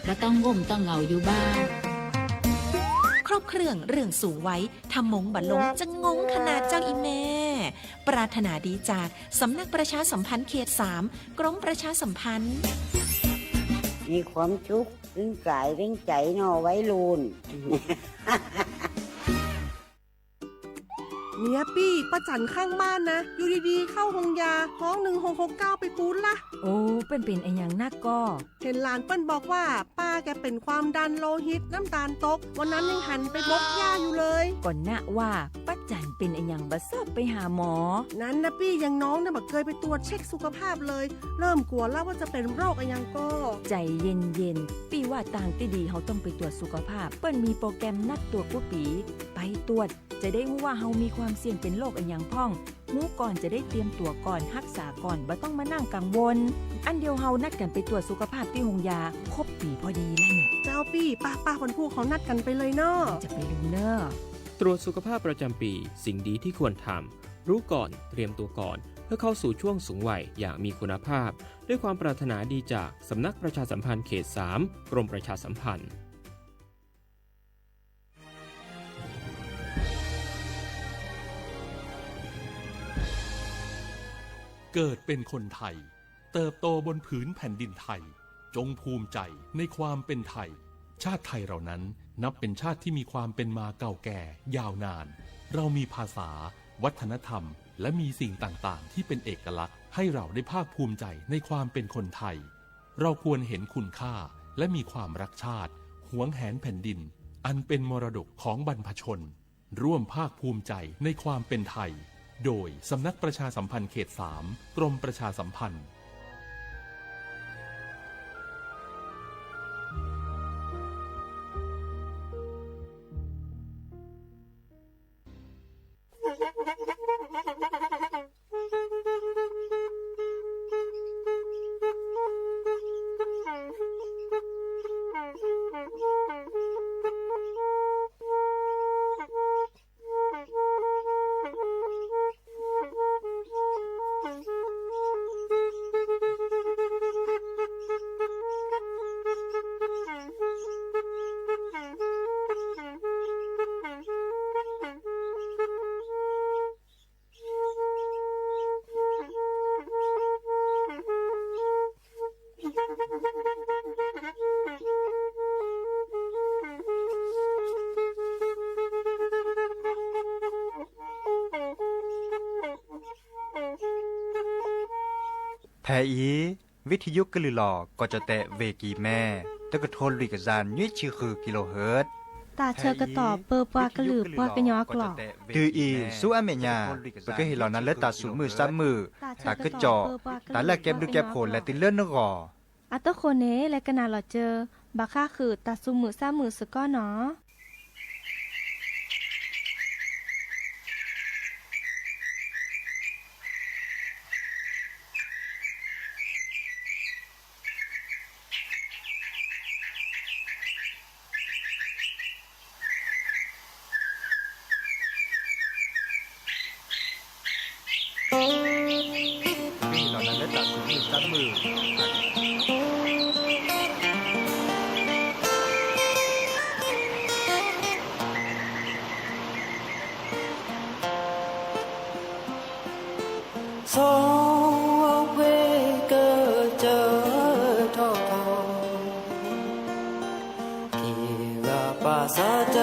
บ่ต้องง่มต้องเหงาอยู่บ้าน ครบเครื่องเรื่องสูงวัย ถ้ามงบ่ลงจะงงขนาดเจ้าอีแม่ ปรารถนาดีจากสำนักประชาสัมพันธ์เขตสาม กรมประชาสัมพันธ์ มีความสุข เรื่องกายเรื่องใจเนาะ วัยรุ่น เมียปี้ ป้าจั๋นข้างบ้านนะ อยู่ดีๆ เข้าโฮงยา ฮ้อง หนึ่งหกหกเก้า ไปปู๊ดละ โอ้ เปิ้นเป๋นอะหยังนักก่อ เห็นหลานเปิ้นบอกว่า ป้าแกเป็นความดันโลหิต น้ำตาลตก วันนั้นยังหันไปบกหญ้าอยู่เลย ก่อนนะว่า ป้าจั๋นเป๋นอะหยังบ่เซิ่วไปหาหมอ นั้นนะปี้ อย่างน้องเนี่ยบ่เคยไปตรวจเช็คสุขภาพเลย เริ่มกลัวแล้วว่าจะเป็นโรคอะหยังก่อ ใจเย็นๆ ปี้ว่าตางตี้ดีเฮาต้องไปตรวจสุขภาพ เปิ้นมีโปรแกรมนัดตรวจกู้ปี ไปตรวจ จะได้ฮู้ว่าเฮามีความเสี่ยงเป็นโรคอะหยังพ่อง ฮู้ก่อนจะได้เตรียมตั๋วก่อน ฮักษาก่อน บ่ต้องมานั่งกังวล อั้นเดี๋ยวเฮานัดกั๋นไปตรวจสุขภาพตี้โฮงยา ครบปี๋พอดีแล้วเนี่ย เจ้าปี้ ป้าๆ วันพูกเฮานัดกั๋นไปเลยเนาะ จะไปลืมเน่อ ตรวจสุขภาพประจำปี สิ่งดีที่ควรทำ รู้ก่อน เตรียมตัวก่อน เพื่อเข้าสู่ช่วงสูงวัยอย่างมีคุณภาพ ด้วยความปรารถนาดีจากสำนักประชาสัมพันธ์เขตสาม กรมประชาสัมพันธ์ เกิดเป็นคนไทย เติบโตบนผืนแผ่นดินไทย จงภูมิใจในความเป็นไทย ชาติไทยเรานั้นนับเป็นชาติที่มีความเป็นมาเก่าแก่ยาวนาน เรามีภาษา วัฒนธรรม และมีสิ่งต่างๆ ที่เป็นเอกลักษณ์ ให้เราได้ภาคภูมิใจในความเป็นคนไทย เราควรเห็นคุณค่า และมีความรักชาติ หวงแหนแผ่นดิน อันเป็นมรดกของบรรพชน ร่วมภาคภูมิใจในความเป็นไทย โดยสำนักประชาสัมพันธ์เขตสาม กรมประชาสัมพันธ์ ဖဲအံၤ ဝံထံယုကလုၢ်လီၤ ကီၢ်ကၠီၣ်တဲၣ် ဝ့ၢ်ကံၢ်မဲ တကထိလွံၢ်ကယၤနွံဆံဃု ကံလိဟၢၣ်. တၢ်ဆၢကတီၢ်ပၢပှၤကလုာ်ပှၤကညီအကျိာ်. တုၤအံၤ ဆူအမဲာ်ညါ ပကဟ့ၣ်လီၤနၤလၢတၢ်သူၣ်မုာ်သးမုာ်, တၢ်ကစီၣ်, တၢ်လၢကဲဘျုးကဲဖှိၣ်လဲၤတုၤလၢနဂီၢ်. အတဃိန့ၣ် လဲၤကနၣ်လီၤစၢၤ ဘၣ်ဃးဃုာ်တၢ်သူၣ်မုာ်သးမုာ်စ့ၢ်ကီးနီၤ. ဆီဖိကစၢၢ်ထီၣ်ထီၣ် က့ၤဂၤပာ်စၢ်တ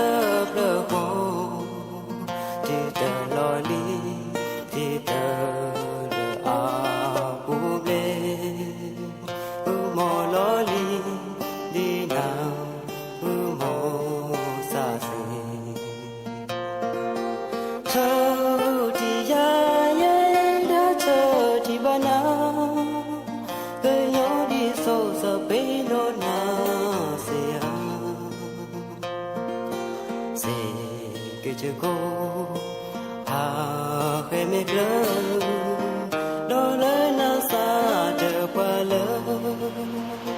ဖျၢၣ်ဃီ, တုၤတလီၤလံၤ တုၤတလၢအပူၤဘျဲၣ်, အုမီၤလီၤလံၤ ဒ်နၤ အုမီၤစၢ်စ့ၢ် ဆၢထံယၤယဲ ဒီးဆၢထံဘၣ်နၤ, ကညီဒ်သိးစီၤပ့းနီၢ်နၤစ့ၢ်ဧါ, စ့ၢ်ကီးကၠိ ဟးဃဲမ့ၢ်ကျၢၤ, ဒီးလၢနၤစၢ်တပှၢ်လၢ မ့ၢ်လီၤနၤလၢတၢ်သူၣ်မုာ်သးမုာ်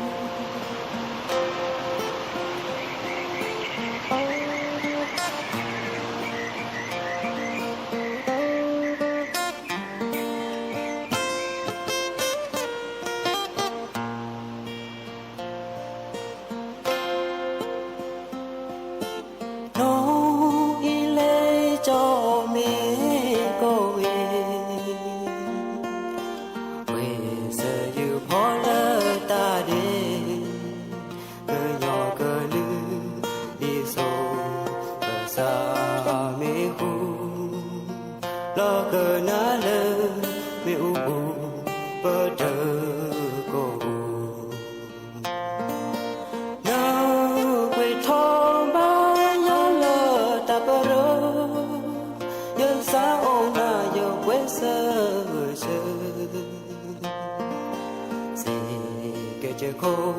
ယခိၣ်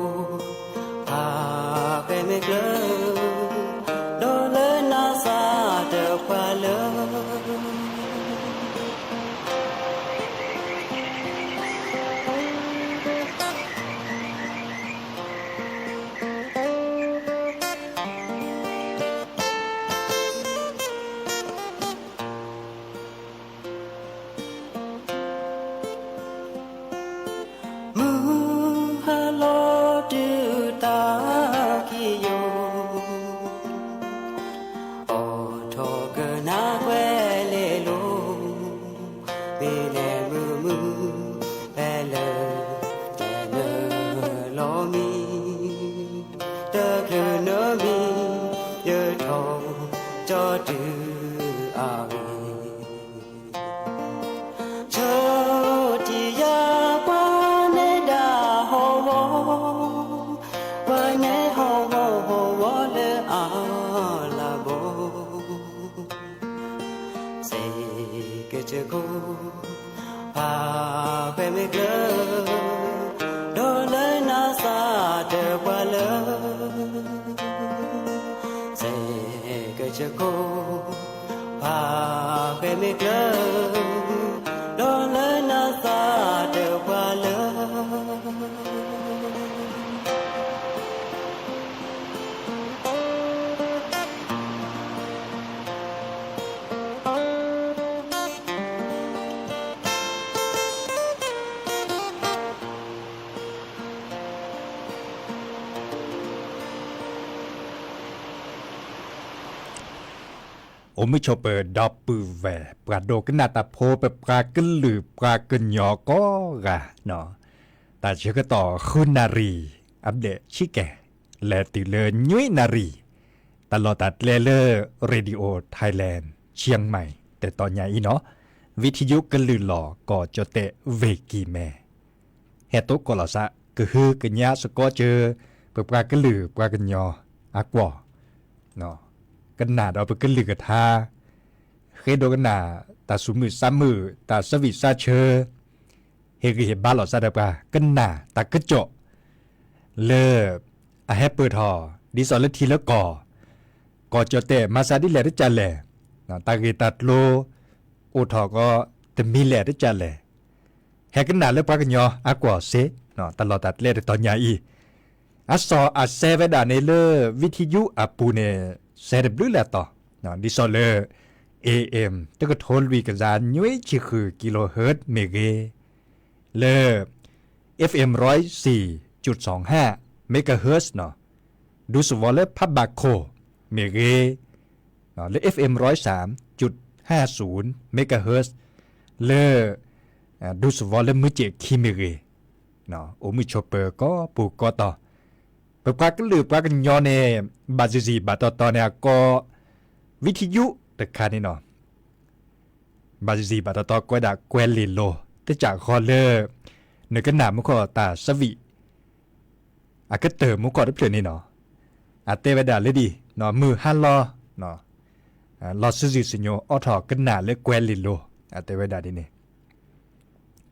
ဖးဃဲမ့ၢ်ကျၢၤ ဒီးလၢနၤသးတပှၢ်လၢ မုၢ်ဟါလီၤတုၤတၢ်ခံယိာ် အိးထီၣ်ကနၣ်ကွဲၤလ့လိၤ မ့ၢ်လဲၤမုာ်မုာ် ဖဲလၢ တနၢၤလီၤမံ တချုးနၢၤမံ ယထီၣ်ကၠီတုၤအဂ့ၢ် ဆၢထံယၤပှၤနဲဒၣ်ဟီၣ်ဝီ, ပှၤနဲဟီၣ်ဝီဟီၣ်ဝီလၢအလၤဘီ, စ့ၢ်ကီးဆိကမိၣ် ဖးဃဲမ့ၢ်ကျၢၤ, ဒီးလၢနၤသးတပှၢ်လၢ စ့ၢ်ကီးဆိကမိၣ် ဖးဃဲမ့ၢ်ကျၢၤ, ဒီးလၢနၤသးတပှၢ်လၢ အိၣ်မုာ်ဆိးပၢၤဒီပုၢ်ဝဲၢ် ပှၤဒိကနၣ်တၢ်ဖိ ပပှၤကလုာ်ပှၤကညီကိးဂၤ, တၢ်ဆၢကတီၢ်ဃုနၣ်ရံၣ် အဘျဲၣ်ဆံကဲၤ လဲၤတုၤလၢနွံနၣ်ရံၣ်, တၢ်လီၢ်တၢ်ကျဲလၢ Radio Thailand Chiang Mai တတီၤညါအံၤနီၤ, ဝံထယုကလုာ်လီၤ ကီၢ်ကၠီၣ်တဲၣ် ဝ့ၢ်ကံၢ်မဲ ဟဲတိကိးလီၤသး ကဟုကညးစ့ၢ်ကီးစၢၤ ပပှၤကလုာ်ပှၤကညီအကွီၢ်, ကနၣ်ဒီးပကလုာ်ကထါ, ဃ့ဒိကနၣ်တၢ်သူၣ်မုာ်သးမုာ် တၢ်သးဝံၣ်သးဆၢ, ဟ့ၣ်ဂံၢ်ဟ့ၣ်ဘါလိာ်သးဒီးပှၤ ကနၣ်တၢ်ကစီၣ် လၢအဟဲပၢၢ်ထီၣ် ဒ်သိးလၢထံလၢကီၢ်, ကီၢ်ကၠီၣ်တဲၣ်မၤသးဒ်လဲၣ်တကးလဲၣ်, တၢ်ဂ့ၢ်တၢ်ကျိၤ အိၣ်ထီၣ်ကီး တမံၤလဲၣ်တကးလဲၣ်, ဟဲကနၣ်လၢပှၤကညီအကွီၢ်စ့ၢ်, တၢ်လီၢ်တၢ်ကျဲတတီၤညါအံၤ, အစီၣ်အဆဲဝဲဒၣ်န့ၣ်လၢ ဝံထယုအပူၤန့ၣ် စဲတဘျုးလၢ်တီၤ, ဒ်သိးလၢ AM တကထိလွံၢ်ကယၤနွံဆံဃု kilohertz မ့ၢ်ဂ့ၤ, လၢ FM ร้อยสี่จุดสองห้า megahertz နီၤ, ဒူသဝီလၢဖးဘၣ်ခိၣ် မ့ၢ်ဂ့ၤ, လၢ FM ร้อยสามจุดห้าศูนย์ megahertz လၢ ဒူသဝီလၢမုၢ်စ့ၣ်ခံမ့ၢ်ဂ့ၤ, အိၣ်မုာ်ဆိးပၢၤကိးပူၤကိးတီၤ, ပပှၤကလုာ်ပှၤကညီန့ၣ် ဘၣ်ယံၤယံၤဘၣ်တီတီန့ၣ် အကိး ဝံထယုတခါန့ၣ်နီၤ ဘၣ်ယံၤယံၤဘၣ်တီတီ ကွဲးဒၣ်ကွဲၤလ့ၢ်လိၤ တစးဃီလၢ နကနၣ်မူခိၣ်တၢ်သးဝံၣ် အကတၢၢ်မူခိၣ်တဖျၢၣ်န့ၣ်နီၤ, အတဲဝဲဒၣ်လၢဒ် မုၢ်ဟါလီၤ လီၤစုဆူၣ်စညိ အိးထီၣ်ကနၣ်လၢကွဲၤလ့ၢ်လိၤ အတဲဝဲဒၣ်ဒ်န့ၣ်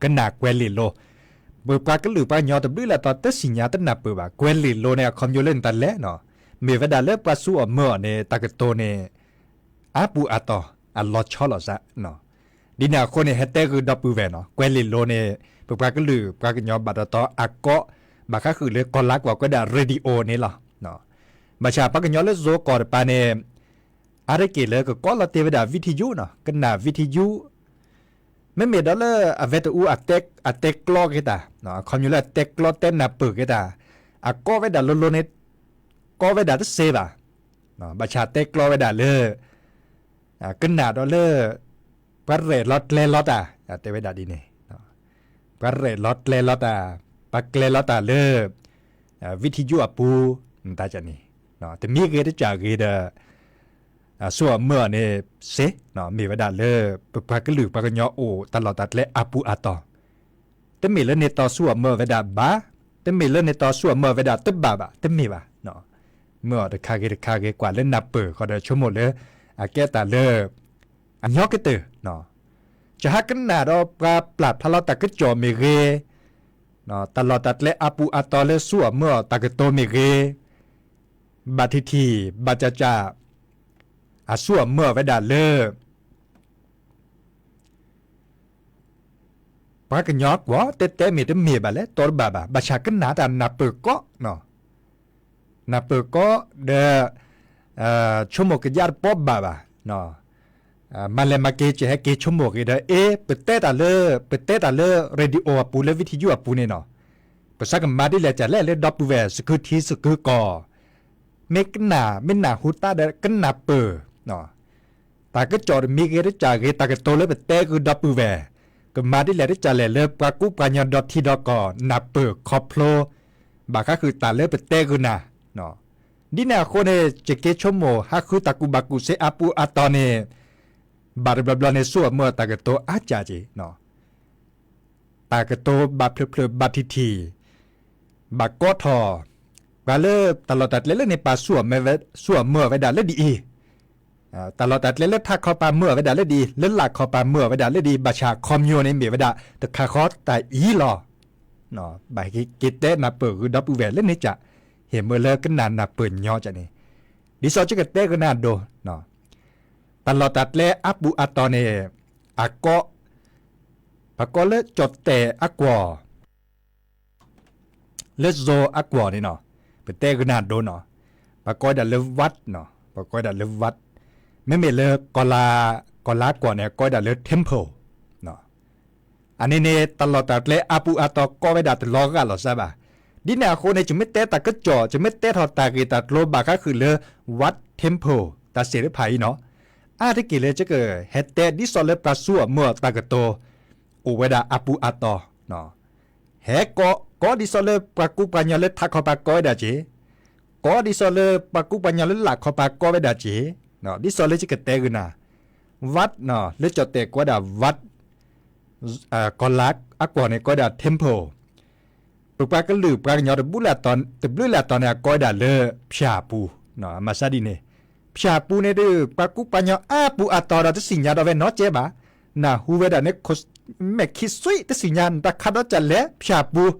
ကနၣ်ကွဲၤလ့ၢ်လိၤ, ပပှၤကလုာ်ပှၤကညီတဘျုးလၢ်တီၤ တသ့ၣ်ညါတနၢ်ပၢၢ်ဘၣ် ကွဲၤလ့ၢ်လိၤန့ၣ် အခီပညီလၢနတၢ်လဲၣ်နီၤ, မ့ၢ်ဝဲဒၣ်လၢပှၤသူအီၤမၢအီၤန့ၣ် တၢ်ကတိၤန့ၣ် အါပူၤအတီၢ် အလီၤဆီလိာ်သး, ဒ်န့ၣ်အဃိန့ၣ် ဟဲတဲဂ့ၤဒီပုၢ်ဝဲၢ်နီၤ ကွဲၤလ့ၢ်လိၤန့ၣ် ပပှၤကလုာ်ပှၤကညီဘၣ်တီတီအကိး ဘၣ်ဃးဃုာ်လၢကီၢ်လါကွီၢ်ကွဲးဒၣ် radio န့ၣ်လီၤ. ဘၣ်ဆၣ်ပှၤကညီလၢယိၤကီၢ်တပၤန့ၣ် အါတက့ၢ်လၢကကိးလီၤတဲာ်ဝဲဒၣ် ဝံထယုနီၤ ကနၣ်ဝံထယု မ့မ့ၢ်ဒီးလၢအဝဲတအူအတဲကျီက့ၤတၢ်, အခီပညီလၢအတဲကျီတဲနၢ်ပၢၢ်က့ၤတၢ်, အကိးဝဲဒၣ်လိၤလိၤန့ၣ် ကိးဝဲဒၣ်တသ့ဘၣ်, ဘၣ်ဆၣ်တဲကျီဝဲဒၣ်လၢ ကနၣ်ဒီးလၢ ပှၤရဲၣ်လီၤကျဲၤလီၤတၢ် တဲဝဲဒၣ်ဒ်န့ၣ်, ပှၤရဲၣ်လီၤကျဲၤလီၤတၢ်, ပှၤကျဲၤလီၤတၢ်လၢ ဝံထယုအပူၤ တၢ်န့ၣ် တမံၤဂ့ၤတစးဂ့ၤဒီး သူအီၤမၢအီၤန့ၣ်စ့ၢ် မ့ၢ်ဝဲဒၣ်လၢ ပပှၤကလုာ်ပှၤကညီအိၣ်တၢ်လီၢ်တၢ်ကျဲအါပူၤအတီၢ်, တမ့ၢ်လၢန့ၣ်တီသူအီၤမၢအီၤဝဲဒၣ်ဘၣ်, တမ့ၢ်လၢန့ၣ်တီသူအီၤမၢအီၤဝဲဒၣ်တဘၣ်ဘၣ် တမ့ၢ်ဘၣ်, မၢအီၤတခါဂ့ၤတခါဂ့ၤကွၢ်လၢနၢ်ပၢၢ်ဃီဒီးဆိကမိၣ်လၢ အကဲတၢ်လၢ အညီကတၢၢ် ကဟးကနၣ်ဒီးပှၤပျၢ်ဖျါလီၤတၢ်ကစီၣ်မ့ၢ်ဂ့ၤ, တၢ်လီၢ်တၢ်ကျဲအါပူၤအါတီၤလၢဆူၣ်အီၤမၢအီၤတၢ်ကတိၤမ့ၢ်ဂ့ၤ, ဘၣ်ထံၣ်ထံၣ် ဘၣ်ကၠးကၠး, အဆူၣ်အီၤမၢအီၤဝဲဒၣ်လၢ ပှၤကညီကွီၢ်တဲတဲမ့ၢ်တမ့ၢ်ဘၣ်လဲၣ် တီတဘၣ်ဘၣ် ဘၣ်ဆၣ်ကနၣ်တၢ်နၢ်ပၢၢ်ကီ, နၢ်ပၢၢ်ကီဒီး ဆိကမိၣ်ကယၢ်တပီဘၣ်ဘၣ်, မၤလဲၤမၤက့ၤ ကဟဲက့ၤဆိကမိၣ်ဂ့ၤဒီး အ့ ပတဲတၢ်လၢ ပတဲတၢ်လၢ radio အပူၤ လၢ video အပူၤန့ၣ်နီၤ, ပစးကမၤဒ်လဲၣ်တၢ်လဲၣ်လၢဒီပုၢ်ဝဲၢ် စကုထံစကုကီၢ် မ့ၢ်ကနၣ် မ့ၢ်နၢ်ဟူတၢ်ဒီးကနၢ်ပၢၢ်, တၢ်ကစီၣ်တမံၤဂ့ၤတကၠၢ်ဂ့ၤ တၢ်ကတိၤလၢပတဲဂုာ်ဒီပုၢ်ဝဲၢ်, ကမၤဒ်လဲၣ်တကၠၢ်လဲၣ်လၢပှၤကူပှၤကညီဒီထံဒီကီၢ် နၢ်ပၢၢ်ခီဖျိ ဘၣ်ဃးဃုာ်တၢ်လၢပတဲဂုာ်နၤ, ဒ်န့ၣ်အဃိန့ၣ် ယက့ၤဆိကမိၣ်ဟးဃုတၢ်ကူၣ်ဘၣ်ကူၣ်သ့အါပူၤအါတီၤန့ၣ်, ဘၣ်တဘျီဘျီန့ၣ် ဆူၣ်အီၤမၢအီၤတၢ်ကတိၤအါကၠးက့ၤ တၢ်ကတိၤဘၣ်ဖျၢၣ်ဖျၢၣ်ဘၣ်ထံၣ်ထံၣ်, ဘၣ်ကီထီၣ်, ပှၤလၢတၢ်လီၢ်တၢ်ကျဲလၢန့ၣ် ပာ်ဆူၣ်အီၤမၢအီၤဝဲဒၣ်လၢဒ်အံၤ, တၢ်လီၢ်တၢ်ကျဲလၢထးခီပၤမၢအီၤဝဲဒၣ်လၢဒ်အံၤ, လၢလာ်ခီပၤမၢအီၤဝဲဒၣ်လၢဒ်အံၤ, ဘၣ်ဆၣ်ခီပညီန့ၣ်မ့ၢ်ဝဲဒၣ်တခါဃီတၢ်အံၤလီၤ. ဘၣ်က့ၤတဲနၢ်ပၢၢ်ဂုာ်ဒီပုၢ်ဝဲၢ်လၢန့ၣ်ကၠး, ဟ့ၣ်မၢလၢကနၣ်နၢ်ပၢၢ်ညီကၠးန့ၣ်, ဒ်သိးကကတဲကနၣ်ဒိၣ်, တၢ်လီၢ်တၢ်ကျဲအါပူၤအါတီၤန့ၣ်, အကီ, ပှၤကီလၢကၠီၣ်တဲၣ်အကွီၢ် လၢစိၤအကွီၢ်န့ၣ်နီၤ, ပတဲကနၣ်ဒိၣ်နီၤ, ပှၤကီဝဲဒၣ်လၢ วัด နီၤ, ပှၤကီဝဲဒၣ်လၢ วัด, မ့မ့ၢ်လၢ ကီၢ်လၤအကွီၢ်န့ၣ် ကီဝဲဒၣ်လၢ temple အန့ၣ်န့ၣ် တၢ်လီၢ်တၢ်ကျဲအါပူၤအါတီၤကီဝဲဒၣ်တလီၤဂာ်လီၤစၢ်ဘၣ်. ဒ်န့ၣ်အဃိန့ၣ် ယမ့ၢ်တဲတၢ်ကစီၣ် ယမ့ၢ်တဲထီၣ်တၢ်ဂ့ၢ်တၢ်ကျိၤဘၣ်ဃးဃုာ်လၢ วัด temple တၢ်စ့ၣ်တဖၣ်အံၤနီၤ, အါတက့ၢ်လၢယကဟဲတဲဒ်သိးလၢပှၤဆူၣ်အီၤမၢအီၤတၢ်ကတိၤ အိၣ်ဝဲဒၣ်အါပူၤအါတီၤ ဟဲကီ, ကီဒ်သိးလၢပှၤကူပှၤကညီလၢထးခီပၤကီဝဲဒၣ်က့ၤ, ကီဒ်သိးလၢပှၤကူပှၤကညီလၢလာ်ခီပၤကီဝဲဒၣ်က့ၤ, ဒ်သိးလၢယကတဲဂုာ်နၤ, วัด နီၤ လၢကၠီၣ်တဲၣ်ကီဝဲဒၣ် วัด, ကီၢ်လၤအကွီၢ်န့ၣ် ကီဝဲဒၣ် temple, ပပှၤကလုာ်ပှၤကညီတဘျုးလၢ်တီၤန့ၣ် အကီဝဲဒၣ်လၢ ဖၠၣ်ပူၤ, မၤစၢ်ဒ်န့ၣ်, ဖၠၣ်ပူၤန့ၣ်ဒုး ပှၤကူပှၤကညီအါပူၤအါတီၤဒီးတသ့ၣ်ညါဒီးဝဲနီတစဲးဘၣ်, နၢ်ဟူဝဲဒၣ်န့ၣ် မဲာ်ခံသွံ တသ့ၣ်ညါ တၢ်ခါဒီးကလဲၣ်ဖၠၣ်ပူၤ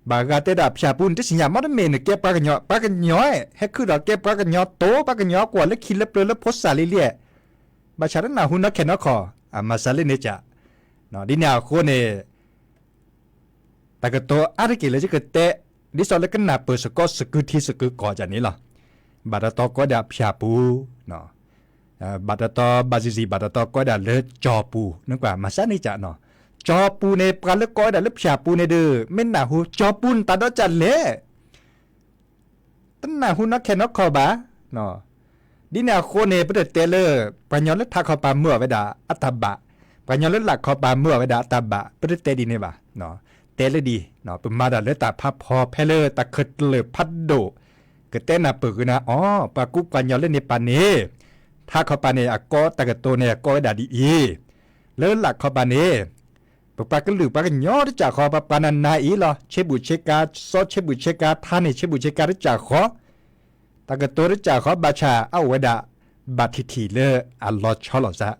ဘၣ်ဂၤတဲဒၣ်ဖၠၣ်ပူၤန့ၣ် တသ့ၣ်ညါ မ့တမ့ၢ်နကဲပှၤကညီ, ပှၤကညီ ဟဲခုၣ်ဒီးကဲပှၤကညီတိၤ ပှၤကညီအကွီၢ်လၢခံလၢပျၢၤလၢဖိစၢ်လံလံ, ဘၣ်ဆၣ်တနၢ်ဟူနီၢ်ခဲနီၢ်ခီၣ်, အမၤစၢ်လၢန့ၣ်ကၠး, ဒ်န့ၣ်အဃိန့ၣ် တၢ်ကတိၤအါတက့ၢ်လၢယကတဲ, ဒ်သိးလၢကနၢ်ပၢၢ်စ့ၢ်ကီးစကုထံစကုကီၢ်ကၠးန့ၣ်လီၤ. ဘၣ်တတီကီဝဲဒၣ်ဖၠၣ်ပူၤ, ဘၣ်တတီ ဘၣ်စံးစံး ဘၣ်တတီကီဝဲဒၣ်လၢကၠီၣ်ပူၤ, နကွၢ်မၤစၢ်န့ၣ်ကၠးနီၤ, ကၠီၣ်ပူၤန့ၣ် ပှၤလၢကီဝဲဒၣ်လၢဖၠၣ်ပူၤန့ၣ်ဒီး မ့ၢ်နၢ်ဟူကၠီၣ်ပူၤန့ၣ်တၢ်ဒီးကၠးလဲၣ် တနၢ်ဟူနီၢ်ခဲနီၢ်ခီၣ်ဘၣ်. ဒ်န့ၣ်အဃိန့ၣ် ပတတဲလၢ ပှၤကညီလၢထးခီပၤမၢအီၤဝဲဒၣ်အတၢ်ဘၣ်, ပှၤကညီလၢလာ်ခီပၤမၢအီၤဝဲဒၣ်အတၢ်ဘၣ်, ပတတဲဒ်န့ၣ်ဘၣ်. တဲလၢဒ်, ပမၤတၢ်လၢတၢ်ဖးဖီဖဲလၢတၢ်ခၢၣ်ကျၢၢ်ဖးဒိၣ်, ကတဲနၢ်ပၢၢ်ဂ့ၤနၤအီၤ, ပှၤကူပှၤကညီလၢန့ၣ်ပၤန့ၣ်, ထးခီပၤန့ၣ် အကီတၢ်ကတိၤန့ၣ် အကီဝဲဒၣ်ဒ်အံၤ, လၢလာ်ခီပၤန့ၣ် ပပှၤကလုာ်ပှၤကညီတကးဃီ ပပှၤနၤနၤအံၤလီၤ, ဆ့ဘူးဆ့ကၤ, စီဆ့ဘူးဆ့ကၤ, ထါန့ၣ်ဆ့ဘူးဆ့ကၤတကးဃီ, တၢ်ကတိၤတကးဃီ ဘၣ်ဆၣ်အအိၣ်ဝဲဒၣ် ဘၣ်ထံၣ်ထံၣ်လၢအလီၤဆီလိာ်သး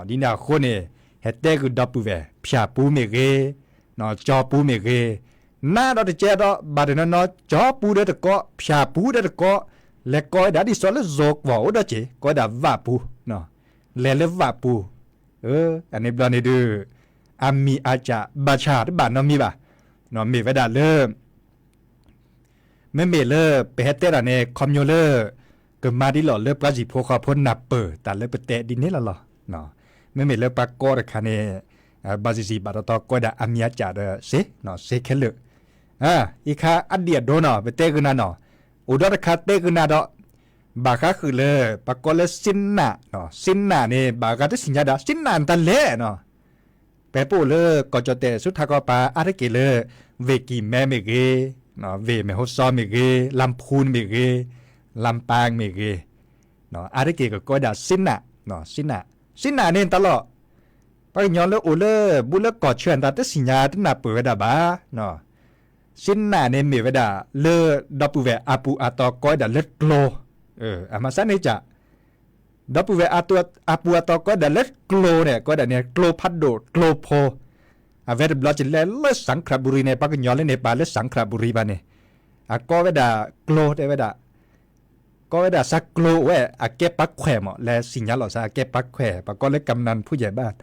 ဒ်န့ၣ်အဃိန့ၣ် ဟဲတဲဂုာ်ဒီပုၢ်ဝဲၢ် ဖၠၣ်ပူၤမ့ၢ်ဂ့ၤ, ကၠီၣ်ပူၤမ့ၢ်ဂ့ၤ, နးဒီးတကဲဒီး ဘၣ်တနီၤနီၤ ကၠီၣ်ပူၤဒီးတကီ, ဖၠၣ်ပူၤဒီးတကီ, လဲၤကီဝဲဒၣ်ဒ်သိးလၢစိၤကွီၢ်အိၣ်ဒီးက့ၤ ကီဝဲဒၣ်ဝၣ်ပူၤ, လဲၤလၢဝၣ်ပူၤ, အန့ၣ်ဘျီန့ၣ်ဒုး အမံၤအါကၠး ဘၣ်ဆၣ်တဘၣ်နီတမံၤဘၣ်, မ့ၢ်ဝဲဒၣ်လၢ မ့မ့ၢ်လၢပဟဲတဲတၢ်န့ၣ် ခီဖျိလၢ ကမၤဒ်လီၤလၢပှၤစံၣ်ဖိဃီဖိနၢ်ပၢၢ်တၢ်လၢပတဲဒ်န့ၣ်လီၤလီၤ. မ့မ့ၢ်လၢပှၤကီတခါန့ၣ် ဘၣ်စံးစံးဘၣ်တတီကီဝဲဒၣ်အမံၤအါကၠးဒီးစ့, စ့ခဲလၢာ်, အံၤခါအဒံၣ်အဒိနီၤ ပတဲဂုာ်နၤနီၤ, အိၣ်ဒီးတခါတဲဂုာ်နၤဒီး ဘၣ်ဃးဃုာ်လၢ ပှၤကီလၢစ့နၣ်, စ့နၣ်န့ၣ် ဘၣ်ဂၤတသ့ၣ်ညါဒၣ် စ့နၣ်တၢ်လဲၣ်နီၤ ပဟဲပအိၣ်လၢကီၢ်ကၠီၣ်တဲၣ်ဆူထးခီပၤ အါတက့ၢ်လၢ ဝ့ၢ်ကံၢ်မဲမ့ၢ်ဂ့ၤ, ဝ့ၢ်မဲၢ်ဟိစီမ့ၢ်ဂ့ၤ, လါဖူမ့ၢ်ဂ့ၤ, လါပၢမ့ၢ်ဂ့ၤ, အါတက့ၢ်ကကီဝဲဒၣ်စ့နၣ်, စ့နၣ်, စ့နၣ်န့ၣ်တၢ်လီၢ်, ပှၤကညီလၢအိၣ်လၢ ဘူးလၢကီၢ်ဆၢတၢ်တသ့ၣ်ညါတနၢ်ပၢၢ်ဝဲဒၣ်ဘၣ် စ့နၣ်န့ၣ်မ့ၢ်ဝဲဒၣ်လၢ ဒီပုၢ်ဝဲၢ်အါပူၤအါတီၤကီဝဲဒၣ်လၢကျိ, အမၤစၢ်န့ၣ်ကၠး, ဒီပုၢ်ဝဲၢ်အါပူၤအါတီၤကီဝဲဒၣ်လၢကျိန့ၣ် ကီဝဲဒၣ်န့ၣ် ကျိဖးဒိၣ်ကျိဖိ, အဝဲတဘျီကလဲၤလၢ စင်ခရဘူရံန့ၣ် ပှၤကညီလၢန့ၣ် ပာ်လၢ စင်ခရဘူရံ ဘၣ်န့ၣ်, အကိးဝဲဒၣ်ကျိ တဲဝဲဒၣ်, ကိးဝဲဒၣ်စးကျိဝဲ အကဲပှၤခွဲးမး လဲၤစံၣ်ညါလီၤစၢ် အကဲပှၤခွဲး ပှၤကိးလၢ ကမ်နၢၣ် ဖူယဲၢ်ဘၣ်,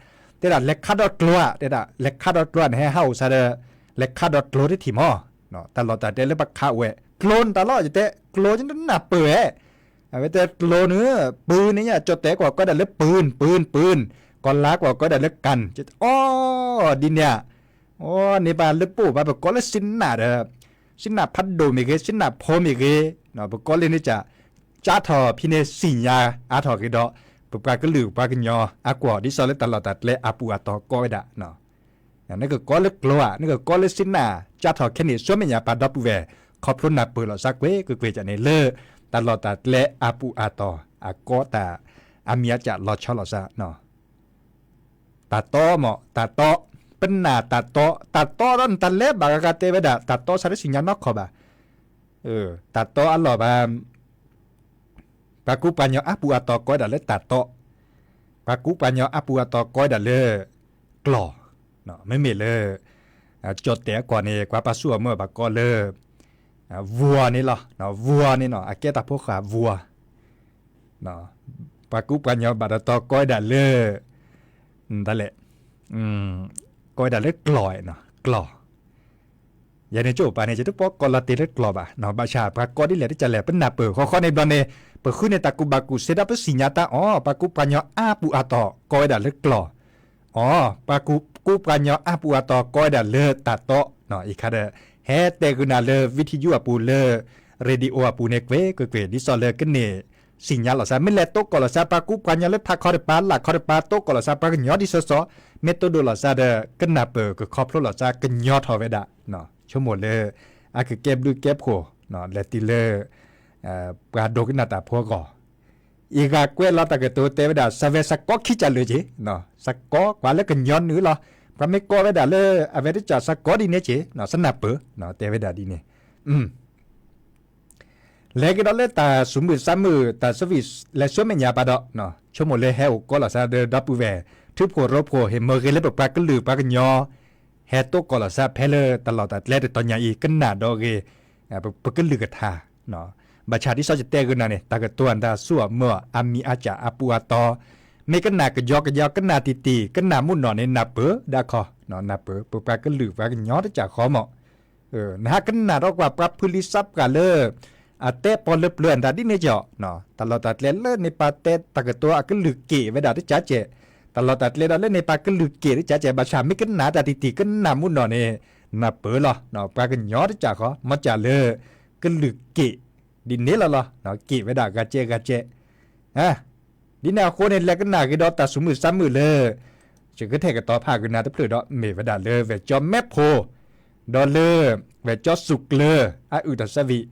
တဲဒၣ်လဲၤခးဒီးကျိဧါ, တဲဒၣ်လဲၤခးဒီးကျိဧါန့ၣ် ဟဲဟးအိၣ်စၢ်ဒီး လဲၤခးဒီးကျိတထံၣ်မး, တၢ်လီၢ်တၢ်ကျဲလၢပှၤခးဝဲ ကျိန့ၣ်တၢ်လီၤ ယတဲကျိနနၢ်ပၢၢ်ဝဲ, အဝဲတဲကျိန့ၣ် ပုၢ်န့ၣ်ညါ ကၠီၣ်တဲာ်ကွၢ်ကိးဒၣ်လၢ ပုၢ် ပုၢ် ပုၢ်, ကီၤလါကွၢ်ကိးဒၣ်လၢ ကၣ်, အီ, ဒ်န့ၣ်ဧါ, အီ, န့ၣ်ပှၤလၢပအိၣ်ဘၣ် ပကိးလၢစံနၣ်ဒီး, စံနၣ်ဖးဒိၣ်မ့ၢ်ဂ့ၤ စံနၣ်ဖိမ့ၢ်ဂ့ၤ, ပကိးလၢန့ၣ်ကၢ်, ကၢ်ထီၣ်ဖဲန့ၣ် စံၣ်ညါအါထီၣ်က့ၤဒီး ပပှၤကလုာ်ပှၤကညီအကွီၢ် ဒ်သိးလၢတၢ်လီၢ်တၢ်ကျဲအပူၤအတီၤကိးဝဲဒၣ် နကကိးလၢကျိဧါ, နကကိးလၢစံနၣ် ကၢ်ထီၣ်ခဲန့ၣ် ဆူမဲာ်ညါပှၤဒီပုၢ်ဝဲၢ် ခီဖျိနၢ်ပၢၢ်လီၤစၢ်ကွ့ၢ်ကွ့ၢ်ကွ့ၢ်န့ၣ်လၢ တၢ်လီၢ်တၢ်ကျဲအပူၤအတီၤ အကိးတၢ် အမံၤအကၢ်လီၤဆီလီၤစၢ် တၢ်တီမး တၢ်တီ, ပနာ်တၢ်တီ, တၢ်တီဒီးနတၢ်လဲၤဘၣ်ဂၤဂၤတဲဝဲဒၣ် တၢ်တီစးတစံၣ်ညါနီၢ်ခီဘၣ်, တၢ်တီအလီၢ်ဘၣ် ပှၤကူပှၤကညီအါပူၤအတီၤကိးဝဲဒၣ်လၢတၢ်တီ, ပှၤကူပှၤကညီအါပူၤအတီၤကိးဝဲဒၣ်လၢ ကျီၢ်, မ့မ့ၢ်လၢ ကၠီၣ်တဲာ်အကွီၢ်န့ၣ် ပှၤပာ်ဆူၣ်အီၤမ့ၢ်ဘၣ်ကိးလၢ ဝီၤန့ၣ်လီၤ, ဝီၤန့ၣ်နီၤ အကဲတၢ်ဖိဃၢ်ဝီၤ, ပှၤကူပှၤကညီဘၣ်တတီၤကိးဝဲဒၣ်လၢ တၢ်လဲၣ်, ကိးဝဲဒၣ်လၢကျီၢ်, ကျီၢ် ယဲန့ၣ်ကၠိပာ်န့ၣ် ယတပီၢ်ကိးလီၤတ့ၢ်လၢကျီၢ်ဘၣ်, ဘၣ်ဆၣ်ပှၤကိးဒ်လဲၣ်တကးလဲၣ် ပနၢ်ပၢၢ် ဃီဃီန့ၣ်ဘျီန့ၣ် ပဃုန့ၢ်တၢ်ကူၣ်ဘၣ်ကူၣ်သ့ဒီးပစံၣ်ညါတၢ်အီၤ ပှၤကူပှၤကညီအါပူၤအတီၤ ကိးဝဲဒၣ်လၢကျီၢ်, အီၤ ပှၤကူပှၤကညီအါပူၤအတီၤ ကိးဝဲဒၣ်လၢတၢ်တီ, အံၤခါဒီး ဟဲတဲဂုာ်နၤလၢ video အပူၤလၢ radio အပူၤန့ၣ် ကွ့ၢ်ကွ့ၢ်ကွ့ၢ် ဒ်သိးလၢကန့ၢ်စံၣ်ညါလီၤစၢ် မ့ၢ်လဲၤတိကိးလီၤစၢ် ပှၤကူပှၤကညီလၢထးခီတပၤ လၢ်ခီတပၤ တိကိးလီၤစၢ် ပှၤကညီဒ်သိးသိး မ့ၢ်တိဒိၣ်လီၤစၢ်ဒီး ကနၢ်ပၢၢ်ကခီဖျိလီၤစၢ် ကညီထီၣ်ဝဲဒၣ်, ဆိကမိၣ်လၢ အကကဲဘျုးကဲဖှိၣ် လဲၤတုၤလၢ ပှၤဒိကနၣ်တၢ်ဖိအဂီၢ်, အံၤဂၤကွဲးလီၤတၢ်ကတိၤတဲဝဲဒၣ် စးဝဲစးကီခံကၢ်လၢာ်က့ၤ, စးကီ ပှၤလၢကညီနုာ်လီၤ, ပှၤမ့ၢ်ကိးဝဲဒၣ်လၢ အဝဲတကးစးကီဒ်န့ၣ်က့ၤ စနၢ်ပၢၢ် တဲဝဲဒၣ်ဒ်န့ၣ် လဲၤကဒီးလၢတၢ်သူၣ်မုာ်သးမုာ် တၢ် service လဲၤဆူမဲာ်ညါပာ်ဒီး ဆိကမိၣ်လၢဟဲအိၣ်ကိးလီၤစၢ်ဒီးဒီပုၢ်ဝဲၢ် ထံဖိရိဖှိၣ် ဟ့ၣ်မ့ၢ်ဂ့ၤလၢပပှၤကလုာ်ပှၤကညီ ဟဲတိကိးလီၤစၢ်ဖဲလၢတၢ်လီၢ်တၢ်ကျဲတတီၤညါအံၤ ကနၣ်ဒီးဂ့ၤ ပကလုၢ်ကထါ ဘၣ်ဆၣ်ဒ်သိးယတဲဂုာ်နၤန့ၣ် တၢ်ကတိၤအတၢ်စူၢ်အမုာ် အမံၤအကၢ်အပူၤအတီၤ မ့ၢ်ကနၣ်ကယီကယီ ကနၣ်တံၢ်တံၢ် ကနၣ်မုၢ်နီၢ်န့ၣ် နၢ်ပၢၢ်ဒၣ်ခီ နၢ်ပၢၢ် ပပှၤကလုာ်ပှၤကညီတကးဃီမး နဟးကနၣ်ဒီးကွၢ်ပှၤဖုလံာ်သးပှၢ်လၢ အတဲပီၢ်လၢပျၢၤအတၢ်ဒ်န့ၣ်ကီး တၢ်လီၢ်တၢ်ကျဲလၢန့ၣ်ပာ်တဲတၢ်ကတိၤအကလုၢ်က့ၣ်ဝဲဒၣ်တကးကဲး တၢ်လီၢ်တၢ်ကျဲဒီးလၢန့ၣ်ပာ်ကလုၢ်က့ၣ်တကးကဲး ဘၣ်ဆၣ်မ့ၢ်ကနၣ်တၢ်တံၢ်တံၢ် ကနၣ်မုၢ်နီၢ်န့ၣ် နၢ်ပၢၢ်လီၤ ပှၤကညီတကးဃီ မ့ၢ်ကးလၢ ကလုၢ်က့ၣ် ဒ်န့ၣ်လီၤလီၤ က့ၣ်ဝဲဒၣ်ဂၤကဲဂၤကဲ ဒ်န့ၣ်အဃိန့ၣ် လဲၤကနၣ်ဂ့ၤဒီးတၢ်သူၣ်မုာ်သးမုာ်လၢ ယကထဲကတီၤဖးကနၣ်တဖျၢၣ်ဒီး မ့ၢ်ဝဲဒၣ်လၢ ဝဲၢ်ကၠီမဲဖိ ဒီးလၢ ဝဲၢ်ကၠီသူၣ်ကျၢၤ အအုၣ်တၢ်သၢဝံၣ်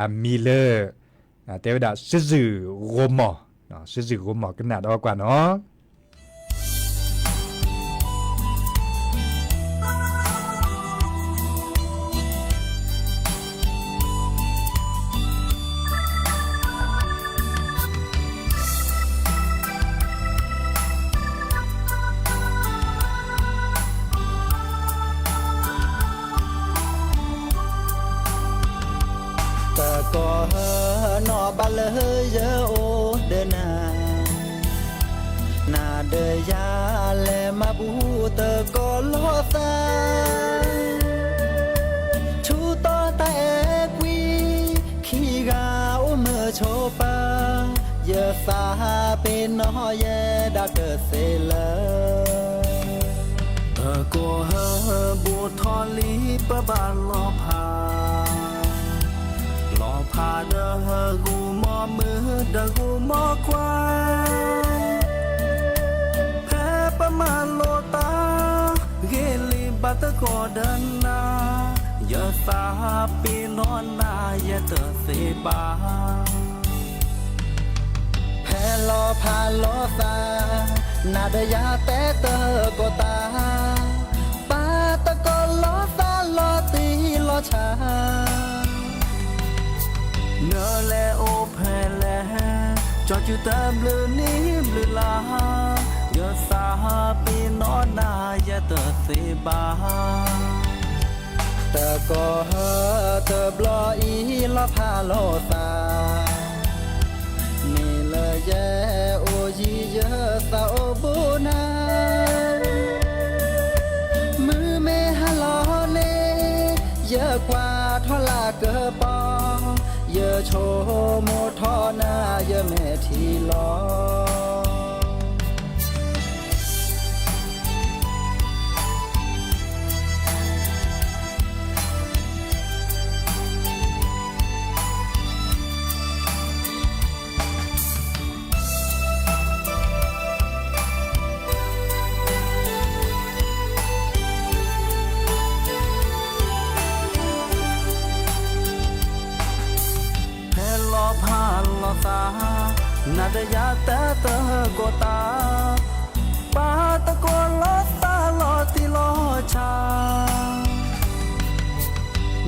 အမံၤလၢ တဲဝဲဒၣ် စုစုဂိၤမီၢ် စုစုဂိၤမီၢ် ကနၣ်ဒီးကွၢ်နီၤ တကီၢ်ဟၢနီၢ်ဘၣ်လၢယအိၣ်ဒီးနၤ နၤဒီးယၤလဲၤမၤဘူၣ်တကီၢ်လီၤသး ဆူတီတၢ်အဲၣ်ကွံ ခံဂၤအိၣ်မုာ်ဆိးပၢၤ ယသးပ့ၤနီၣ်ယဲဒၣ်တသ့လၢ တကီၢ်ဟၢဘူးထီၣ်လံပဘၣ်လီၤဖး လီၤဖးဒီးဂိၤမီၢ်မုၣ်ဒီးဂိၤမီၢ်ခွါ ဖဲပမၤလိတၢ် ဂ့ၤလံဘၣ်တကီၢ်ဒီးနၤ ယသးပ့ၤနီၣ်နၤယဲတသ့ဘၣ် ဖဲလီၤဖးလီၤသး နၤဒီးယၤတဲတကီၢ်တၢ် ပာ်တကီၢ်လီၤသးလီၤတံၢ်လီၤဆဲး နလဲၤအိၣ်ဖဲလဲၣ် ကၠီစုတၢ်ဘျုးနံၤဘျုးလါ ယ သးပ့ၤနီၣ်နၤယဲတသ့ဘၣ်. တကီၢ်ဟၢတဘျီအံၤလီၤဖးလိာ်သး, မ့ၢ်လၢယအိၣ်ယံၤယသးအိၣ်ဘူးနၤ, မုၢ်မ့ၢ်ဟါလီၤန့ၣ် ယကွၢ်ထီၣ်လၢကပီၤ, ယဆိကမိၣ်ထီၣ်နၤယမဲာ်ထံလီၤ. ဖဲလီၤဖးလိာ်သး, နၤဒီးယၤတဲတၢ်ကိးတၢ်, ပာ်တကိးလီၤသးလီၤတံၢ်လီၤဆဲး,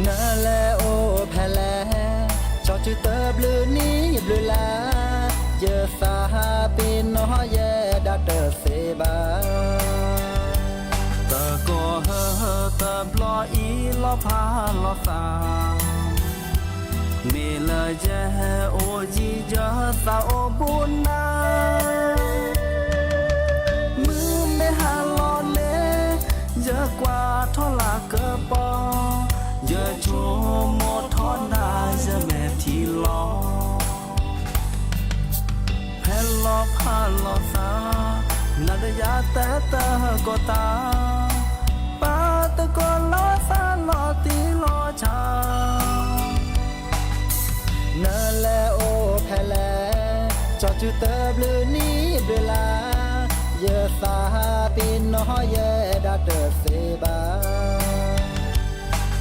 နလဲၤအိၣ်ဖဲလဲၣ်, ကၠီစုတဘျုးနံၣ်ဘျုးလါ, ယသးပ့ၤနီၣ်ယဲဒၣ်တသ့ဘၣ်. တကီၢ်ဟၢတဘျီအံၤလီၤဖးလိာ်သး, မ့ၢ်လၢယအိၣ်ယံၤယသးအိၣ်ဘူးနၤ, မုၢ်မ့ၢ်ဟါလီၤန့ၣ် ယကွၢ်ထီၣ်လၢကပီၤ, ယဆိကမိၣ်ထီၣ်နၤယမဲာ်ထံလီၤ. ဖဲလီၤဖးလိာ်သး, နၤဒီးယၤတဲတၢ်ကိးတၢ်, ပာ်တကိးလီၤသးလီၤတံၢ်လီၤဆဲး, နလဲၤအိၣ်ဖဲလဲၣ်, ကၠီစုတဘျုးနံၣ်ဘျုးလါ, ယသးပ့ၤနီၣ်ယဲဒၣ်တသ့ဘၣ်.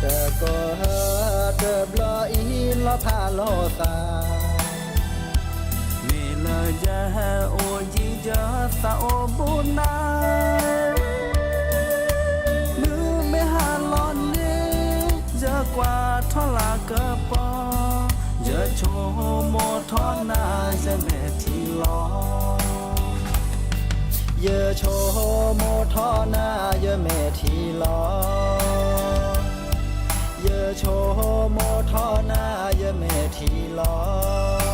တကီၢ်ဟၢတဘျီအံၤလီၤဖးလိာ်သး, မ့ၢ်လၢယအိၣ်ယံၤယသးအိၣ်ဘူးနၤ, မုၢ်မ့ၢ်ဟါလီၤန့ၣ် ယကွၢ်ထီၣ်လၢကပီၤ, ယဆိကမိၣ်ထီၣ်နၤယမဲာ်ထံလီၤ. ယဆိကမိၣ်ထီၣ်နၤယမဲာ်ထံလီၤ. ယဆိကမိၣ်ထီၣ်နၤယမဲာ်ထံလီၤ.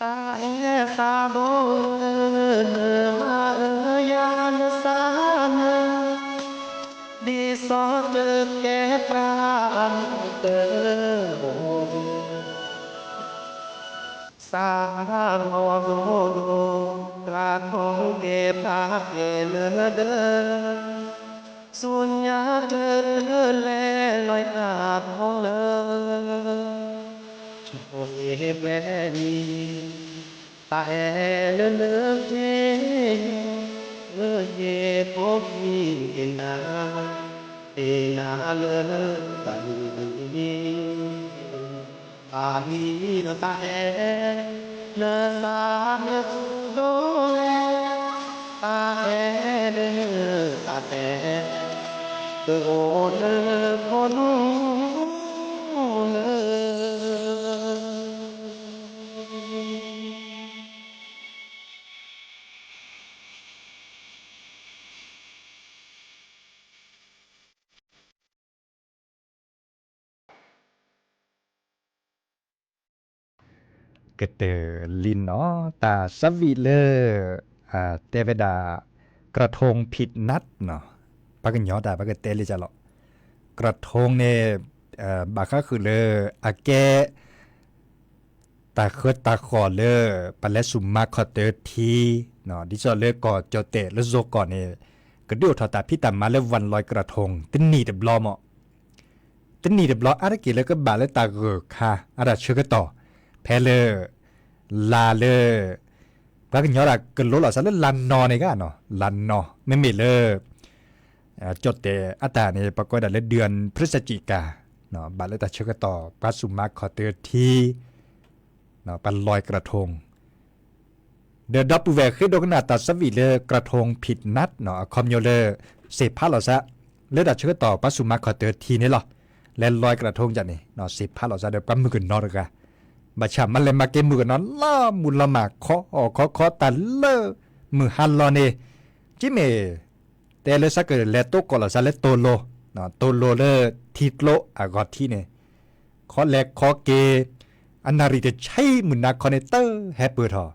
တၢ်အဲၣ်တၢ်ဒိးဧၢ, နမၤအၢယၤနသးနၢ, ဒ်သိးတကဲဘၣ် တအိၣ် သးလီၤဒိၣ်ဒိၣ်, သးထီၣ်က့ၤပၢ်ကဲလၢဒၢး, ဆူညါတလဲၤလဲၤတၢ်ထီၣ်လၢ ဆိၣ်ဂ့ၤဝဲဒၣ်, တၢ်အဲၣ်လၢလၢပှဲၤ, လၢယဖိမံၤက့ၤနၤ, က့ၤနၤလၢတၢ်လံၤ, တၢ်လံၤတၢ်အဲၣ်, လၢတၢ်မ့ၢ်ဒိၣ်ဝဲ, တၢ်အဲၣ်လၢတၢ်အဲၣ်, တအိၣ်လၢခိၣ်နူာ်လၢ ကတၢၢ်လံနီၤ တၢ်သးဝံၣ်လၢ တဲဝဲဒၣ် กระทงผิดนัดနီၤ, ပှၤကညီတၢ် ပကတဲလၢကလီၤ, กระทงန့ၣ် ဘၣ်ဃးဃုာ်လၢ အကဲ တၢ်ဃၢတၢ်ဃီၣ်လၢ ပလဲၤဆူၣ်မၤခီၣ်တၢထံ, ဒ်သိးလၢကီၢ်ကၠီၣ်တဲၣ်လၢယိၤကီၢ်န့ၣ် ကဒုးအိၣ်ထီၣ်တၢ်ဖံးတၢ်မၤလၢ วันลอยกระทง တနံၣ်တဘျီမး တနံၣ်တဘျီအါတက့ၢ်လၢကဘၣ်လၢတၢ်ဂၢၢ်ခါ အတၢ်ဆၢကတီၢ် ဖဲလၢ လါလၢ ပှၤကညီတၢ်ကလိလီၤသးလၢလါနီၤန့ၣ်ဂ့ၤနီၤ, လါနီၤ မ့မ့ၢ်လၢ ကၠီၣ်တဲၣ်အတၢ်န့ၣ် ပှၤကိးဝဲဒၣ်လၢ เดือนพฤศจิกา ဘၣ်လၢတၢ်ဆၢကတီၢ် ပှၤဆူၣ်မၤခီၣ်တၢထံ ပှၤ ลอยกระทง ဒီးဒီပုၢ်ဝဲၢ်ဃ့ဒိကနၣ်တၢ်သးဝံၣ်လၢ กระทงผิดนัดနီၤ အခီပညီလၢ စံးဖးလီၤသး လၢတၢ်ဆၢကတီၢ်ပှၤဆူၣ်မၤခီၣ်တၢထံန့ၣ်လီၤ. လဲၤလွဲၢ်ကရၤထူၣ်န့ၣ် စံးဖးလီၤသးဒီးပှၤမုၣ်ကနီၤတဂၤ ဘၣ်ဆၣ်မၤလဲၤမၤက့ၤမုၣ်ကနီၤလီၤမုၢ်လီၤမၢ်ခီအီၣ်ခီခီတၢ်လၢ မုၢ်ဟါလီၤန့ၣ် ကမ့ၢ် တဲလၢသးကလဲၤတိကိးလီၤသးလၢတိၤလိၤ, တိၤလိၤလၢထံကျိအဂီၢ်ထံးန့ၣ် ခီလဲၤခီက့ၤ အနၣ်ရံၣ်တဆံမုၢ်နၤခီန့ၣ် တဟဲပၢၢ်ထီၣ်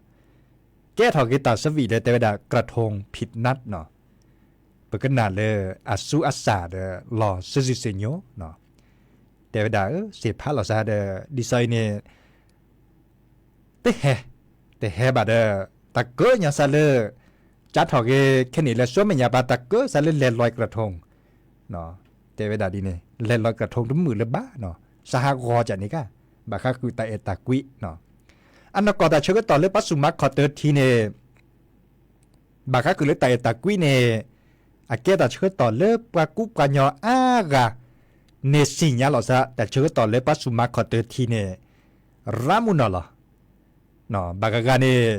ကဲထီၣ်က့ၤတၢ်သးဝံၣ်လၢတဲဝဲဒၣ် กระทงผิดนัดနီၤ, ပကနၣ်လၢအသူအသၣ်ဒီးလီၤစုာ်စုာ်စ့ၢ်ကီးနီၤ, တဲဝဲဒၣ် စံးဖးလီၤသးဒီး ဒ်သိးအံၤန့ၣ် တဟဲ, တဟဲဘၣ်ဒီး တၢ်ကၢညီသးလၢ ကၢထီၣ်က့ၤခဲန့ၣ်လၢ ဆွမဲာ်ညါပှၤ တၢ်ကၢသးလၢလဲၤလွဲၢ်ကရၤထူၣ် တဲဝဲဒၣ်ဒ်န့ၣ် လဲၤလွဲၢ်ကရၤထူၣ်တမုာ်လၢၤဘၣ်နီၤ, သးဟးဂီၤကန့ၣ်ကါ ဘၣ်ဃးဃုာ်တၢ်အဲၣ်တၢ်ကွံနီၤ, အနီၢ်ကီၢ်တၢ်ဆၢကတီၢ်လၢပှၤဆူၣ်မၤခီၣ်တၢထံန့ၣ် ဘၣ်ဃးဃုာ်လၢတၢ်အဲၣ်တၢ်ကွံန့ၣ် အကဲတၢ်ဆၢကတီၢ်လၢပှၤကူပှၤကညီအါဂၤ န့ၢ်သ့ၣ်ညါလီၤသး တၢ်ဆၢကတီၢ်လၢပှၤဆူၣ်မၤခီၣ်တၢထံန့ၣ် ရးမုၢ်နီၢ်လီၤ. ဘၣ်ဂၤဂၤန့ၣ်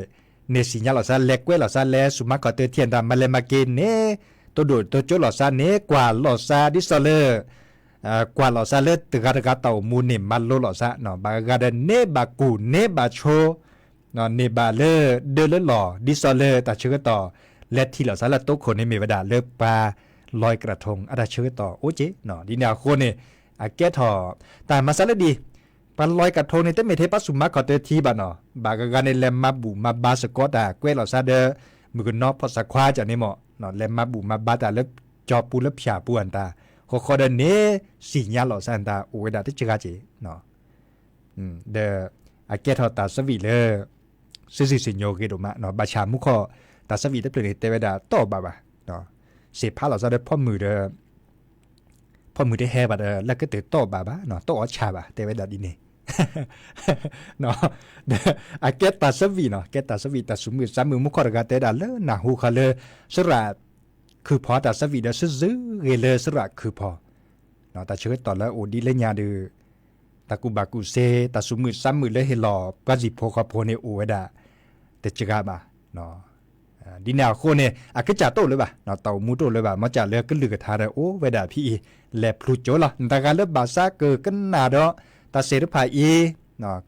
န့ၢ်သ့ၣ်ညါလီၤသး လဲၤကွဲလီၤသး လဲၤဆူၣ်မၤခီၣ်တၢထံအတၢ် မၤလဲၤမၤက့ၤန့ၣ် တိၢ်ဒိၣ်တိၢ်ကၠိလီၤသးန့ၣ် ကွၢ်လီၤသး ဒ်သိးလၢ ကွၢ်လီၤသးလၢတဂၤတဂၤတၢ်အိၣ်မူန့ၣ် မၤလိလီၤသး, ဘၣ်ဂၤဂၤဒီးန့ၢ်ဘၣ်ကူၣ် န့ၢ်ဘၣ်ဆိ န့ၢ်ဘၣ်လၢဒၢလၢလီၢ် ဒ်သိးလၢတၢ်ဆၢကတီၢ် လဲၤထံၣ်လီၤသးလၢတိခိၣ်န့ၣ်မ့ၢ်ဝဲဒၣ်လၢပှၤလွဲၢ်ကရၤထူၣ်အတၢ်ဆၢကတီၢ်အိၣ်က့ၤ, ဒ်န့ၣ်အဃိန့ၣ် အကဲထီၣ် တၢ်မၤသးလၢဒ် ပှၤလွဲၢ်ကရၤထူၣ်န့ၣ် တမ့ၢ်ထဲပှၤဆူၣ်မၤခီၣ်တၢထံဘၣ်နီၤ, ဘၣ်ဂၤဂၤန့ၣ် လဲၤမၤဘူၣ်မၤဘါစ့ၢ်ကီးတၢ်ကွဲလီၤသးဒီး မုၣ်ကနီၤဖီၣ်သးခွါကန့ၣ်မး, လဲၤမၤဘူၣ်မၤဘါတၢ်လၢကၠီပူၤလၢဖၠၣ်ပူၤအတၢ် ဃီဃီဒီးန့ၣ် သ့ၣ်ညါလီၤသးအတၢ်အိၣ်ဝဲဒၣ်တကဂၤက့ၤ ဒီး အကဲထီၣ်တၢ်သးဝံၣ်လၢ စုာ်စုာ်စ့ၢ်ကီးဂ့ၤဒိၣ်မး, ဘၣ်ဆၣ်မူခီ တၢ်သးဝံၣ်တဖျၢၣ်န့ၣ် တဲဝဲဒၣ်တအိၣ်ဘၣ်ဘၣ်, စံးဖးလီၤသးဒီးဖီမုၢ်ဒီး ဖီမုၢ်တဟဲဘၣ်ဒီး လၢကတၢၢ်တအိၣ်ဘၣ်ဘၣ်, တအိၣ်အီၣ်ဆၣ်ဘၣ် တဲဝဲဒၣ်ဒ်န့ၣ် ဒီးအကဲတၢ်သးဝံၣ်နီၤ, ကဲတၢ်သးဝံၣ် တၢ်သူၣ်မုာ်သးမုာ် မူခီတဂၤတဲဒၣ်လၢနၢ်ဟူဃီလၢ သရၣ်ခုၣ်ဖီတၢ်သးဝံၣ်ဒီး စုာ်စုာ်ဂ့ၤလၢသရၣ်ခုၣ်ဖီ, တၢ်ဆၢကတီၢ်လၢအအိၣ်ဒ်လဲၣ်ညါဒီး တၢ်ကူၣ်ဘၣ်ကူၣ်သ့ တၢ်သူၣ်မုာ်သးမုာ်လၢဟ့ၣ်လီၤပှၤစံၣ်ဖိဃီဖိန့ၣ်အိၣ်ဝဲဒၣ် တကဂၤဘၣ် ဒ်န့ၣ်အဃိန့ၣ် အကစၢ်တအိၣ်လၢၤဘၣ်, တၢ်အိၣ်မူတအိၣ်လၢၤဘၣ်, မ့ၢ်ကၢ်လၢကလုၢ်ကထါဒီးအိၣ်ဝဲဒၣ်ဖဲအံၤ လဲၤဖျူကၠိလီၤ, နတဂၤလၢဘၣ်သးကကနၣ်ဒီး တၢ်စဲးတဖၣ်အံၤ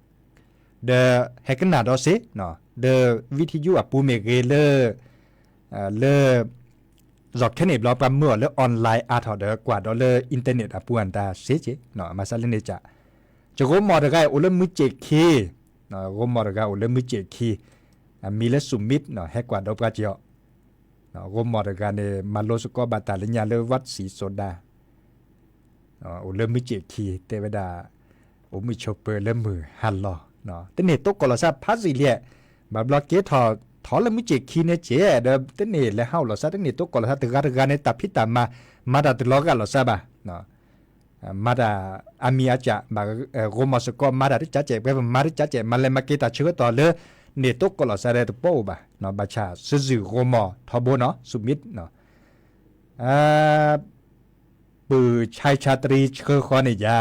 ဒီးဟဲကနၣ်ဒီးစ့ၢ်, ဒီး วิทยุ အပူၤမ့ၢ်ဂ့ၤလၢ လၢ ယီၤခဲန့ၣ်ဘျီ ပှၤမၢအီၤလၢ online အါထီၣ်ဒီး ကွၢ်ဒီးလၢ internet အပူၤအတၢ်စ့ၢ်ကီး, မၤစၢ်လၢန့ၣ်ကၢ်, ကၠိမိၢ်တဂၤအံၤ အိၣ်လၢမုၢ်စ့ၣ်ခံ ဂိမီၤတဂၤအိၣ်လၢမုၢ်စ့ၣ်ခံ, အမံၤလၢ Sumit နီၤ, ဟဲကွၢ်ဒီးပှၤက့ၤအီၤ, ဂိမီၤတဂၤန့ၣ် မၤလိစ့ၢ်ကီးဘၣ်တၢ်လၢညါလၢ ဝးစံၣ်စိဒၤ အိၣ်လၢမုၢ်စ့ၣ်ခံ တဲဝဲဒၣ်, အိၣ်မုာ်ဆိးပၢၤလၢမုၢ်ဟါလီၤ, တန့ၢ်တိကိးလီၤသးဖးစံၣ်လံ, ဘၣ်ဘျီက့ၤထီၣ်ထီၣ်လၢမုၢ်စ့ၣ်ခံန့ၣ်က့ၤ ဒီးတန့ၢ်လဲၤဟးအိၣ်လီၤသး တန့ၢ်တိကိးလီၤသး တဂၤတဂၤန့ၣ် တၢ်ဖံးတၢ်မၤ မၤတၢ်တလီၤဂာ်လီၤသးဘၣ် မၤတၢ်အမံၤအစၢ်ဘၣ်, ဂိမီၤစ့ၢ်ကီး မၤတၢ်တကးကဲး ပှဲၤပမၤတကးကဲး မၤလဲၤမၤက့ၤတၢ်ဆၢကတီၢ်လၢ န့ၢ်တိကိးလီၤသးဒီးတပီၣ်အိၣ်ဘၣ်, ဘၣ်ဆၣ်စုဇုၣ်ဂိမီၤထီဘိနီၤ Sumit နီၤ, ပုၢ်ဆါဆါတရံဆှၢဃီန့ၣ်ယါ,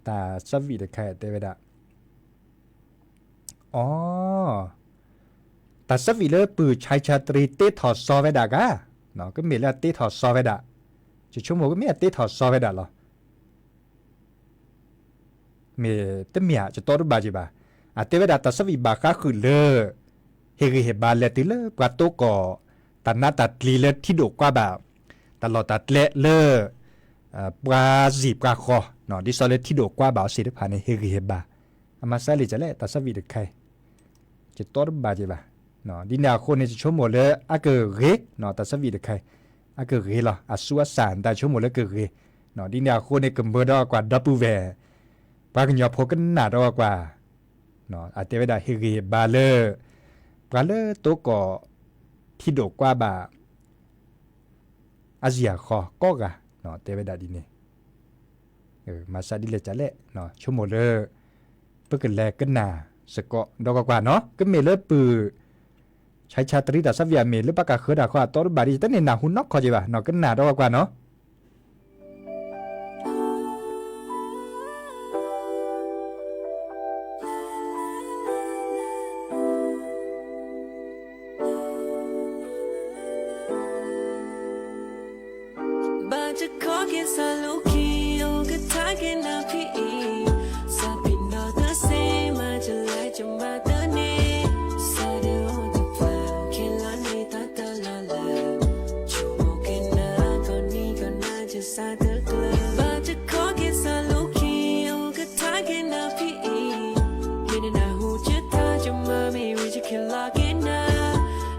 တၢ်သးဝံၣ်တခါတဲဝဲဒၣ် အ တၢ်သးဝံၣ်လၢပုၢ်ဆါဆါတရံတ့ထီၣ်စီဝဲဒၣ်ဂၤ, ကမ့ၢ်လၢအတ့ထီၣ်စီဝဲဒၣ်, ယဆိကမိၣ်ကမ့ၢ်အတ့ထီၣ်စီဝဲဒၣ်လီၤ. မ့ၢ်တမ့ၢ်ဧါ ယတီတဘၣ်က့ၤဘၣ်. အတဲဝဲဒၣ်တၢ်သးဝံၣ်ဘၣ်ဃးဃုာ်လၢ ဟ့ၣ်ဂံၢ်ဟ့ၣ်ဘါလဲၤတုၤလၢပှၤတိကိး တၢ်နးတၢ်ကျံၤလၢထံဒိၣ်ကွါဘၣ်, တၢ်လီၢ်တၢ်ကျဲလၢ ပှၤစံၣ်ပှၤဃီ, ဒ်သိးလၢထံဒိၣ်ကွါဘၣ်အီၤသ့ၣ်တဖၣ်န့ၣ် ဟ့ၣ်ဂံၢ်ဟ့ၣ်ဘါ, အမၤစၢၤလံာ်လဲၣ် တၢ်သးဝံၣ်တခါအံၤ, ယတီတဘၣ်က့ၤဘၣ်. ဒ်န့ၣ်အဃိန့ၣ် ယဆိကမိၣ်လၢအကဂ့ၤ, တၢ်သးဝံၣ်တခါအံၤ, အကဂ့ၤလီၤ. အဆူအစၢ် တၢ်ဆိကမိၣ်လၢကဂ့ၤ, ဒ်န့ၣ်အဃိန့ၣ် ကမၢဒီးကွၢ်ဒီပုၢ်ဝဲၢ်, ပှၤကညီဖိကနၣ်ဒီးကွၢ်, အတဲဝဲဒၣ်ဟ့ၣ်ဂံၢ်ဟ့ၣ်ဘါလၢ ပှၤလၢတိကိး ထံဒိၣ်ကွါဘၣ် အစံၣ်အဃီကိးဂၤ, တဲဝဲဒၣ်ဒ်န့ၣ်, မၤစၢၤဒ်လဲၣ်လဲၣ်, ဆိကမိၣ်လၢ ပကလဲၤကနၣ်စ့ၢ်ကီးဒီးကွၢ်ကွၢ်နီၤ, ကမ့ၢ်လၢပုၢ် ဆါဆါတရံတၢ်သးဝံၣ်အမ့ၢ်လၢဘၣ်ကဃၢၤတၢ်ဃီအတီတဘၣ်ဒီး ယတန့ၢ်နၢ်ဟူနီတခီက့ၤဘၣ်, ကနၣ်ဒီးကွၢ်ကွၢ်နီၤ. ဘၣ်တခီက့ၤစၢ်လူၤခံ အိၣ်ကထါက့ၤနၤဖံအံၤ, စးပ့ၤနီၣ်တသ့မၤ ယလဲၤယမၤတန့ၢ်, စးဒုးအိၣ်တဖျၢၣ်ခဲလၢာ်န့ၣ် တၢ်တလီၤလၢ်, ဆိကမိၣ်က့ၤနၤ ကီၢ်နံၤကီၢ်နၤ ယစးတကျၢၤ, ဘၣ်တခီက့ၤစၢ်လူၤခံ အိၣ်ကထါက့ၤနၤဖံအံၤ, မ့ၢ်နနၢ်ဟူယတၢ် ယမၤမ့ၢ်ဝံၤ ယက့ၤလီၤက့ၤနၤ,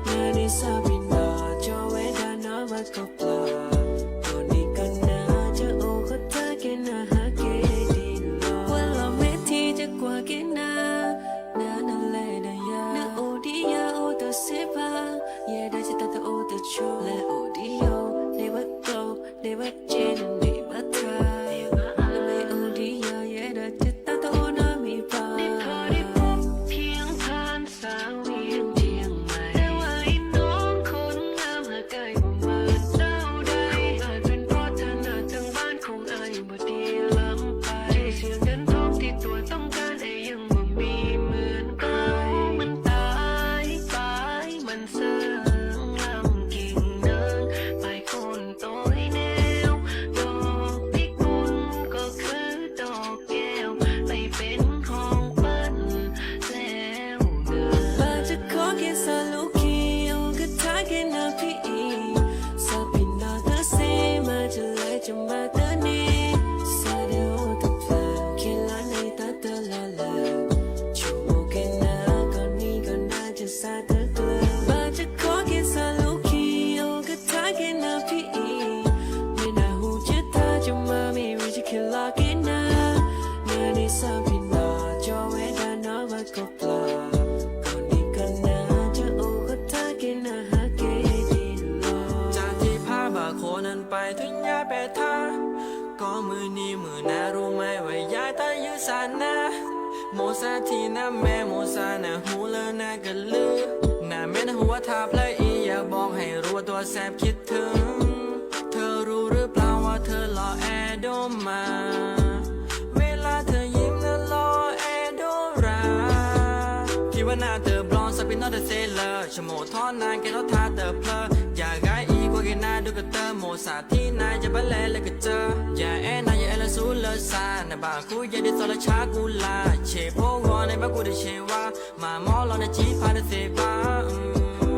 နၤန့ၣ်စးပ့ၤနီၣ် ကၠီဝဲဒၣ်နီၢ်ဘၣ်ကီးပျၢ်, ကီၢ်နံၤကီၢ်နၤ ယအိၣ်ကထါက့ၤနၤဟးက့ၤဒ်လီၤ, ဝဲလီၤမ့ၢ်ထံ ယကွၢ်က့ၤနၤ, နၤနလဲၤဒီးယၤ နအိၣ်ဒံးယၤအိၣ်တသ့ဘၣ်, ယဲဒၣ်ယတၢ်တအိၣ်တဆိး လဲၤအိၣ်ဒံးယၤ ဒ့ဝဲကျိ ဒ့ဝဲက့ နမ့ၢ်ဘၣ်ထါ, နမ့ၢ်အိၣ်ဒံးယၤ ယဲဒၣ်ယတၢ်တအိၣ်နီတမံၤဘၣ်. ဘၣ်တခီက့ၤစၢ်လူၤခံ အိၣ်ကထါက့ၤနၤဖံအံၤ, စးပ့ၤနီၣ်တသ့မၤ ယလဲၤယမၤတန့ၢ်, စးဒုးအိၣ်တဖျၢၣ်ခဲလၢာ်န့ၣ် တၢ်တလီၤလၢ်, ဆိကမိၣ်က့ၤနၤ ကီၢ်နံၤကီၢ်နၤ ယစးတကျၢၤ, ဘၣ်တခီက့ၤစၢ်လူၤခံ အိၣ်ကထါက့ၤနၤဖံအံၤ, မ့ၢ်နၢ်ဟူယတၢ် ယမၤမ့ၢ်ဝံၤ ယက့ၤလီၤက့ၤနၤ, နၤန့ၣ်စးပ့ၤနီၣ် ကၠီဝဲဒၣ်နီၢ်ဘၣ်ကီးပျၢ်, ကီၢ်နံၤကီၢ်နၤ ယအိၣ်ကထါက့ၤနၤဟးက့ၤဒ်လီၤ. ကီၢ်မုၢ်နံၤမုၢ်နၤ ရူၤမၤဝဲယၤ တၢ်ယုၢ်စၢ်နၤ, မိၢ်စးထံနၤမဲ မိၢ်စးနၢ်ဟူလၢနၤကလုၢ်, နၤမ့ၢ်နၢ်ဟူဝဲထါဖျၢၣ်အံၤ อยากบอกให้รู้ว่าตัวแสบคิดถึง, เธอรู้หรือเปล่าว่าเธอหล่อแอดูมาก, เวลาเธอยิ้มนั้นหล่อแอดูร้าย, ထံၣ်ဝဲနၤတဘျီ စးပ့ၤနီၣ်တသ့လၢၤ, ဆိကမိၣ်ထီၣ်နၤ ကဲထီၣ်ထါတဖျၢၣ်, ယၤဂၤအံၤ ကွၢ်က့ၤနၤဒိၣ်ကတၢၢ်, မိၢ်စးထံနၤ ယဘၣ်လဲၤလၢကစၢၢ်, ယအဲၣ်နၤ ယအဲၣ်လၢဆူလၢစး, နဘၣ်ဃူယဲဒ်သိးလၢဆါကူလာ်, ဆံးဖိဂီၤန့ၣ် ဘၣ်ကူတဆံးဝါ, မၤမီၢ်လီၤနကံဖးတသ့ဘၣ်,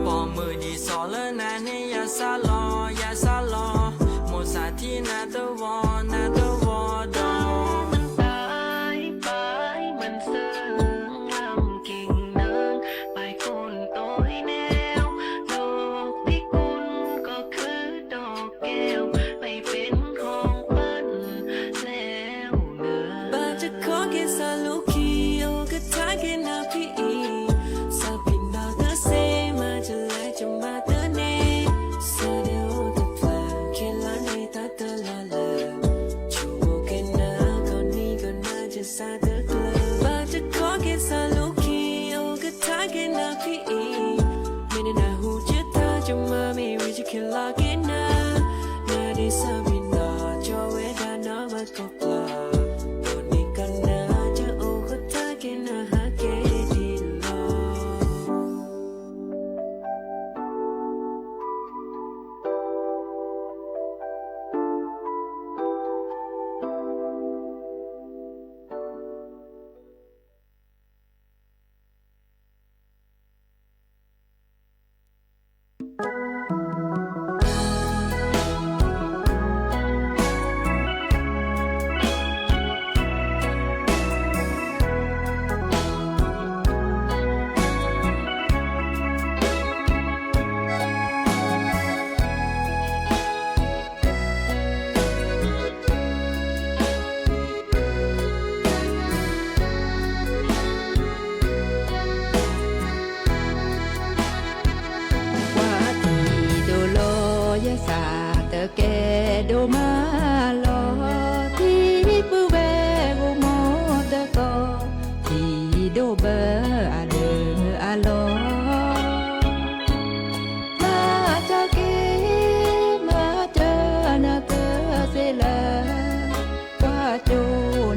ပိာ်မုၣ်ဒ်သိးလၢနၤန့ၣ် ယၤစၢ်လီၤ ယၤစၢ်လီၤ, မိၢ်စးထံနၤတဝီ နၤတဝီဒီး มันตายไป มันเศร้า က့ၤနၤ, နဒ်ဆၢမံၤနီၤ ကၠီဝဲဒၣ်နီၢ်ဝဲကိးပှၤ, အိၣ်န့ၣ်ကနၣ် ကအိၣ်ကတၢၢ်က့ၤနၤဟဲက့ၤဒ်လီၤ. ပှၤထံၣ်ဒိၣ်လီၤယဲစး တကဲဒိၣ်မးလီၤ, ထံၣ်ပုၢ်ဝဲၢ်ဂိၢ်မီၢ်တကီၢ်, ထံၣ်ဒိၣ်ဘၢအဒၢးအလီၢ်, မၤစၢၤက့ၤ မၤစၢၤနၤကစ့လၢ ကွၢ်ကၠိ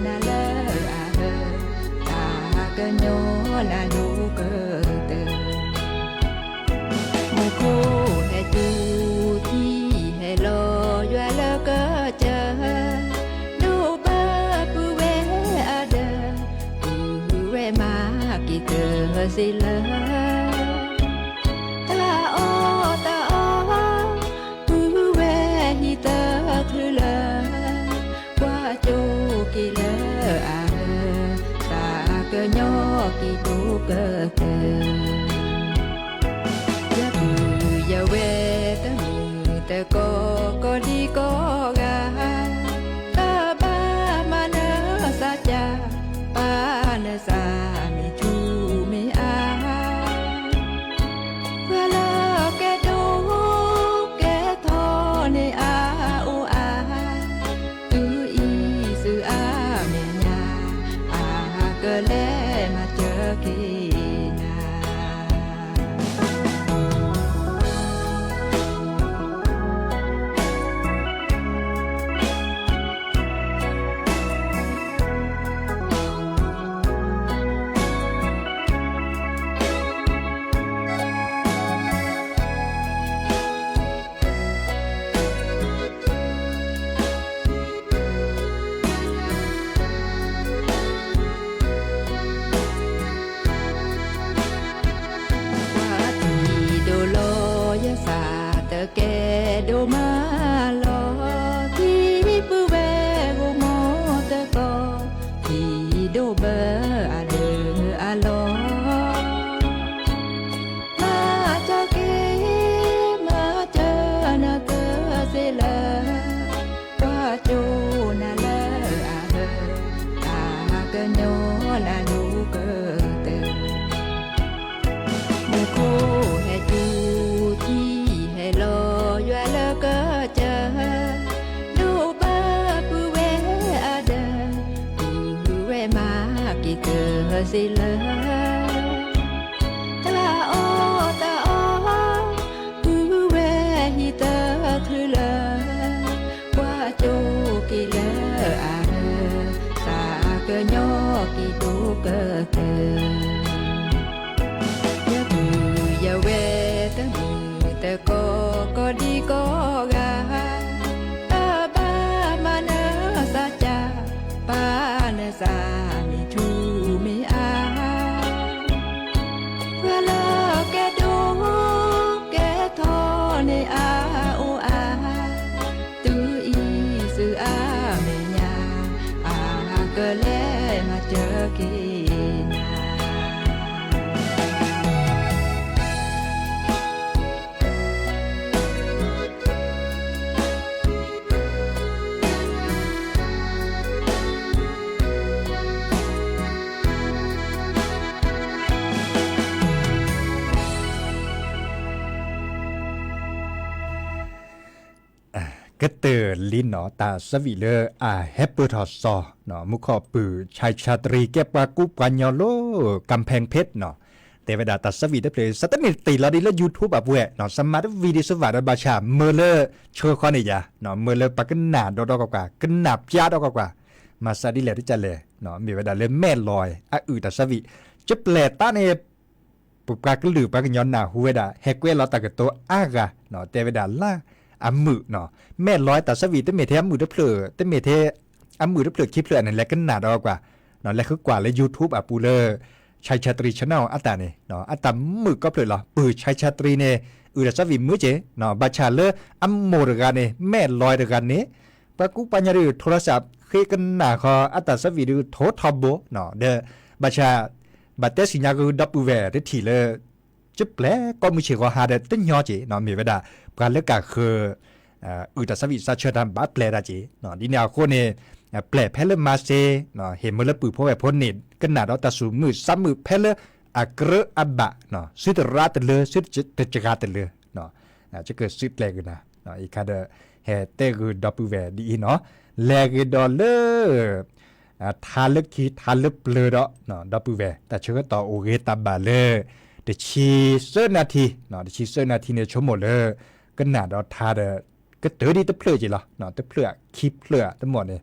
နၤလၢအဟၢ, တၢ်ကညီနၤဒိၣ်ကတၢၢ်, မူခိၣ်ဟဲတူၢ် ထံၣ်ဟဲလီၤယွၤလၢကစၢၢ်, ဒိၣ်ဘၢပုၢ်ဝဲၢ်အဒၢး, ပုၢ်ဝဲၢ်မၤက့ၤကတၢၢ်စ့လၢ တၢ်အီၣ်တၢ်အီ, ပုၢ်ဝဲၢ်ဟံၣ်သၢချုးလၢ ကွၢ်ကၠိက့ၤလၢအဟၢ, တၢ်ကညီက့ၤဒိၣ်ကတၢၢ်, ယပုၢ်ယဝဲၢ်တမုာ်တကိး ကိးဒံကိးဂၤ, တၢ်ဘၣ်မၤနၢၤသးစၢ်, ပာ်နသးမ့ၢ်ထူမ့ၢ်အါ ပှၤလၢကဲဒိၣ်ကဲထီန့ၣ်အါအိၣ်အါ, တုၤအံၤသုအါမဲာ်ညါ, အကလဲၤမၤစၢၤက့ၤနၤ. ပှၤထံၣ်ဒိၣ်လီၤယဲစး တကဲဒိၣ်မးလီၤ, ထံၣ်ပုၢ်ဝဲၢ်ဂိၢ်မီၢ်တကီၢ်, ထံၣ်ဒိၣ်ဘၢအဒၢးအလီၢ်, မၤစၢၤက့ၤ မၤစၢၤနၤကစ့လၢ ကွၢ်ကၠိနၤလၢအဟၢ, တၢ်ကညီနၤဒိၣ်ကတၢၢ်, မူခိၣ်ဟဲတူၢ် ထံၣ်ဟဲလီၤယွၤလၢကစၢၢ်, ဒိၣ်ဘၢပုၢ်ဝဲၢ်အဒၢး, ပုၢ်ဝဲၢ်မၤက့ၤကတၢၢ်စ့လၢ တၢ်အီၣ်တၢ်အီ, ပုၢ်ဝဲၢ်ဟံၣ်သၢချုးလၢ ကွၢ်ကၠိက့ၤလၢအဟၢ, တၢ်ကညီက့ၤဒိၣ်ကတၢၢ်, ယပုၢ်ယဝဲၢ်တမုာ်တကိး ကိးဒံကိးဂၤ, တၢ်ဘၣ်မၤနၢၤသးစၢ်, ပာ်နသးမ့ၢ်ထူမ့ၢ်အါ ပှၤလၢကဲဒိၣ်ကဲထီန့ၣ်အါအိၣ်အါ, တုၤအံၤသုအါမဲာ်ညါ, အကလဲၤမၤစၢၤက့ၤနၤ. ကတၢၢ်လံနီၤ တၢ်ဆၢဝံၤလၢ အဟဲပၢၢ်ထီၣ်စီၤ မူခိၣ်ပုၢ် ဆဲးဆးတရံး ကဲပှၤကူပှၤညီလၢ ကၣ်ဖဲၣ်ဖ့းနီၤ, တၢ် တဲဝဲဒၣ်တၢ်ဆၢဝံၣ်တဖျၢၣ် စးတန့ၢ်တ့ၢ်လီၤဒံးလၢ YouTube အပူၤဝဲ, စမၤတ video စ့ၢ်ကီးဒီး ဘၣ်ဆၣ်မၢလၢဆှၢဃီန့ၣ်ယါ, မၢလၢပှၤကနၣ်ဒီးဒီးကွၢ်ကွၢ်, ကနၣ်ပျါဒီးကွၢ်ကွၢ်, မၤစးဒ်လဲၣ်တကလဲၣ်, မ့ၢ်ဝဲဒၣ်လၢမဲၢ်လီၤအုၣ်တၢ်ဆၢဝံၣ်, ကပျဲၢ်တၢ်န့ၣ် ပပှၤကလုာ်ပှၤကညီနၢ်ဟူဝဲဒၣ် ဟဲကွဲလီၤတၢ်ကတိၤအါဂၤ, တဲဝဲဒၣ်လၢအမုာ်, မဲၢ်လီၤတၢ်ဆၢဝံၣ် တမ့ၢ်ထဲအမုာ်တဖျၢၣ်, တမ့ၢ်ထဲအမုာ်တဖျၢၣ်ခံဖျၢၣ်န့ၣ် လဲၤကနၣ်ဒီးကွၢ်, လဲၤဃုကွၢ်လၢ YouTube အပူၤလၢ Chai Chatri Channel အတၢ်န့ၣ် အတၢ်မုာ်ကီဖျၢၣ်လီၤ. ပုၢ် Chai Chatri န့ၣ် အုၣ်တၢ်ဆၢဝံၣ်မုာ်က့ၤ, ဘၣ်ဆၣ်လၢအမိၢ်တဂၤန့ၣ် မဲၢ်လီၤတဂၤန့ၣ် ပှၤကူပှၤကညီဒုး ထိရစး ဃ့ကနၣ်ဃီ အတၢ်ဆၢဝံၣ်ဒုး ထိထီဘိ, ဒီးဘၣ်ဆၣ် ဘၣ်တဲစံၣ်ညါကဒီပုၢ်ဝဲၢ်တထံၣ်လၢ ကပျဲၢ်ကိးမုၢ်ဆ့ၣ်ဂီၤဟါဒီးတညီက့ၤ, မ့ၢ်ဝဲဒၣ် ပှၤလၢကဃၢၤ အုၣ်တၢ်ဆၢဝံၣ်စးဆၢတၢ်ဘၣ်ပျဲၢ်တၢ်က့ၤ, ဒ်န့ၣ်အဃိန့ၣ် ပျဲၢ်ဖဲလၢမၤစ့ ဟ့ၣ်မ့ၢ်လၢပုၢ်ဖိဝဲၢ်ဖိန့ၣ် ကနၣ်ဒီးတၢ်စူၢ်မုာ်စးမုာ်ဖဲလၢအကြၢးအဘၣ်, စုတရၢတလၢ စုတစှၤတလၢ ကကစုၣ်ကျဲၤကနၤ, အံၤခါဒီး ဟဲတဲဂုာ်ဒီပုၢ်ဝဲၢ်ဒ်အံၤနီၤ, လဲၤဂ့ၤဒီးလၢ ထါလၢခံထါလၢပျၢၤဒီး ဒီပုၢ်ဝဲၢ် တၢ်ဆၢကတီၢ်အိၣ်ဂ့ၤတၢ်ဘၣ်လၢ တဆံသၢနၣ်ထံ, တဆံသၢနၣ်ထံန့ၣ် ဆိကမိၣ်လၢ ကနၣ်ဒီးထါဒီး ကတၢၢ်ဒ်တဖျၢၣ်က့ၤလီၤ, တဖျၢၣ်ခံဖျၢၣ်တမီၢ်န့ၣ်,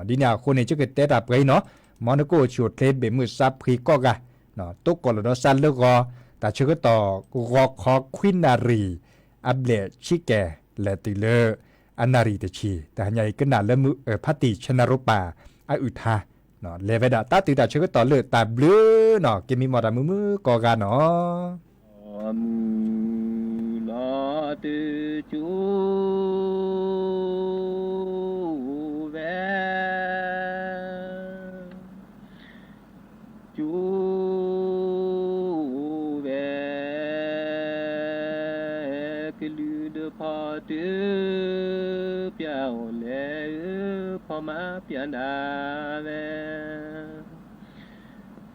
ဒ်န့ၣ်အဃိန့ၣ် ယကတဲတၢ်ပှဲၤအံၤနီၤ, မီနကိၣ်ဆူၣ်အိၣ်ချ့ဘ့ၣ်မုၢ်စးဖှံကိးဂၤ, တိကိၢ်လီၤဒီးစးလၢဂီၤ, တၢ်ဆၢကတီၢ် ဂီၤခီခွံနၣ်ရံၣ် အဘျဲၣ်ဆံကဲၣ် လဲၤတုၤလၢ အနၣ်ရံၣ်တဆံ, တဟါညါအံၤ ကနၣ်လၢမုၢ်အၢၣ်ဖါတံၢ် Channel Ropa အအုၣ်ထါ, လဲၤဝဲဒၣ်တၢ်တုၤတၢ်ဆၢကတီၢ်လၢတၢ်ဘျုးနီၤ, ကမ့ၢ်မီၢ်တၢ်မုာ်မုာ်ကိးဂၤနီၤ, မုၢ်လီၤတကၠိဝဲ ကၠိဝဲ ကလုာ်ဒုးဖီတၢၢ်ပျၢ်အီၤလဲၣ်, ဖီမၤပျၢ်နၤဝဲ,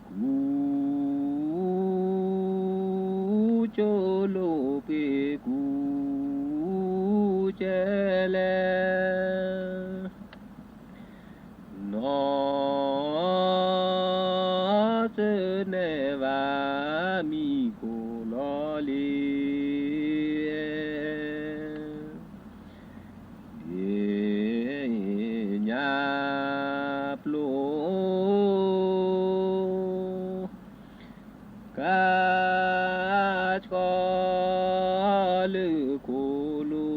ကူကၠိလိာ်ပှ့ၤကူကၠဲလဲၣ် နီၢ်စၢၤနဲၣ်ဘၣ် မံၤကိၢ်လီၤလံ, ဒ့ၣ်ညါပျိ ကါဆှီလၢခိၣ်လိ